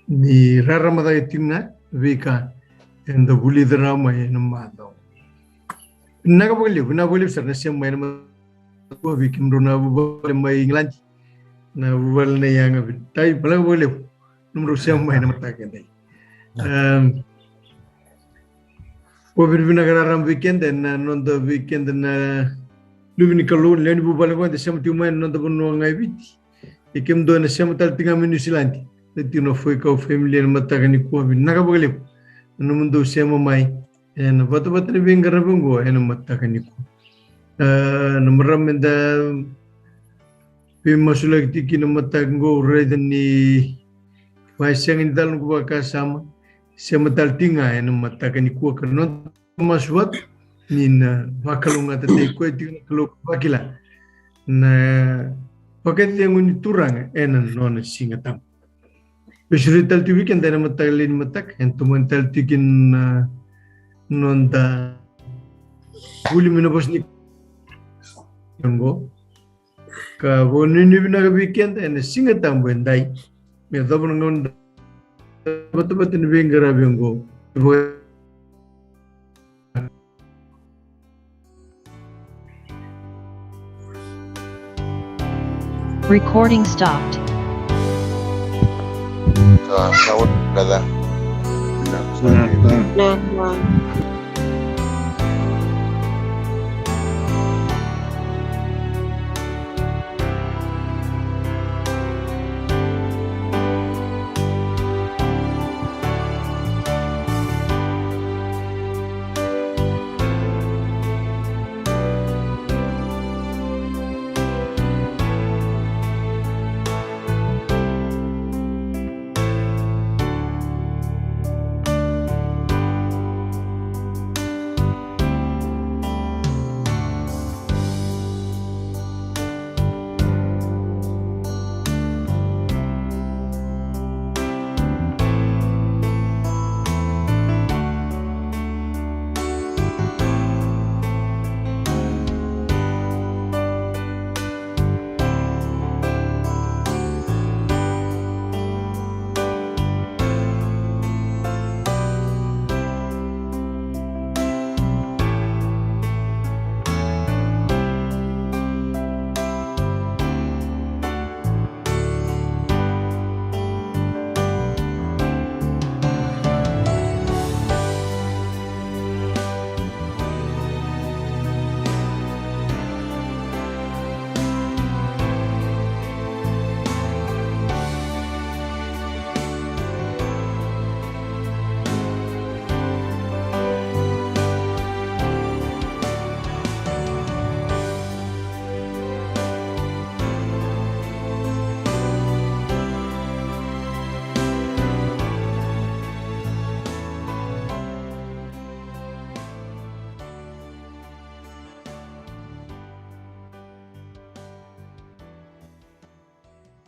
ni rarama cake tiko ga veika eda vulica rawa mai ena macawa. Vinaka vakalevu, vinaka vakalevu sara na sema mai ena macawa. Vei kemudrau na vuvale mai Igiladi, na vuvale na Yaga, vinaka vakalevu nomudrau sema mai na mataka edai. Em, vakavinavinaka raraba vei keda, na noda, vei keda na luve ni Kalou, na lewe ni vuvale qo eda sema tiko mai na noda vanua ga e Viti. Kei kemudou ena sema tale tiko ga mai Niusiladi, na tiko na Foikau family ena mataka nikua, vinaka vakalevu na nomudou sema mai ena vatavata ni veiqaravi oqo ena mataka nikua. A, na marama eda veimasulaki tiko kina mataka oqo, raica ni vakasega ni cala noqu vakasama, sema tale tiko ga ena mataka nikua ka noda masu vata ni na vakalougatataki koya tiko na Kalou ka vakila na vakacegu ni Turaga ena nona Siga Tabu. Veisuri tale tiko vei keda ena mataka lailai ni mataka, ena tomani tale tiko kina na noda vuli mai na vosa ni oqo. Ka vakanuinui vinaka vei keda ena Siga Tabu edai. Me yacova na gauna vatavata ni veiqaravi oqo. Recording stopped. Sa, sa oti, brother. Vinaka.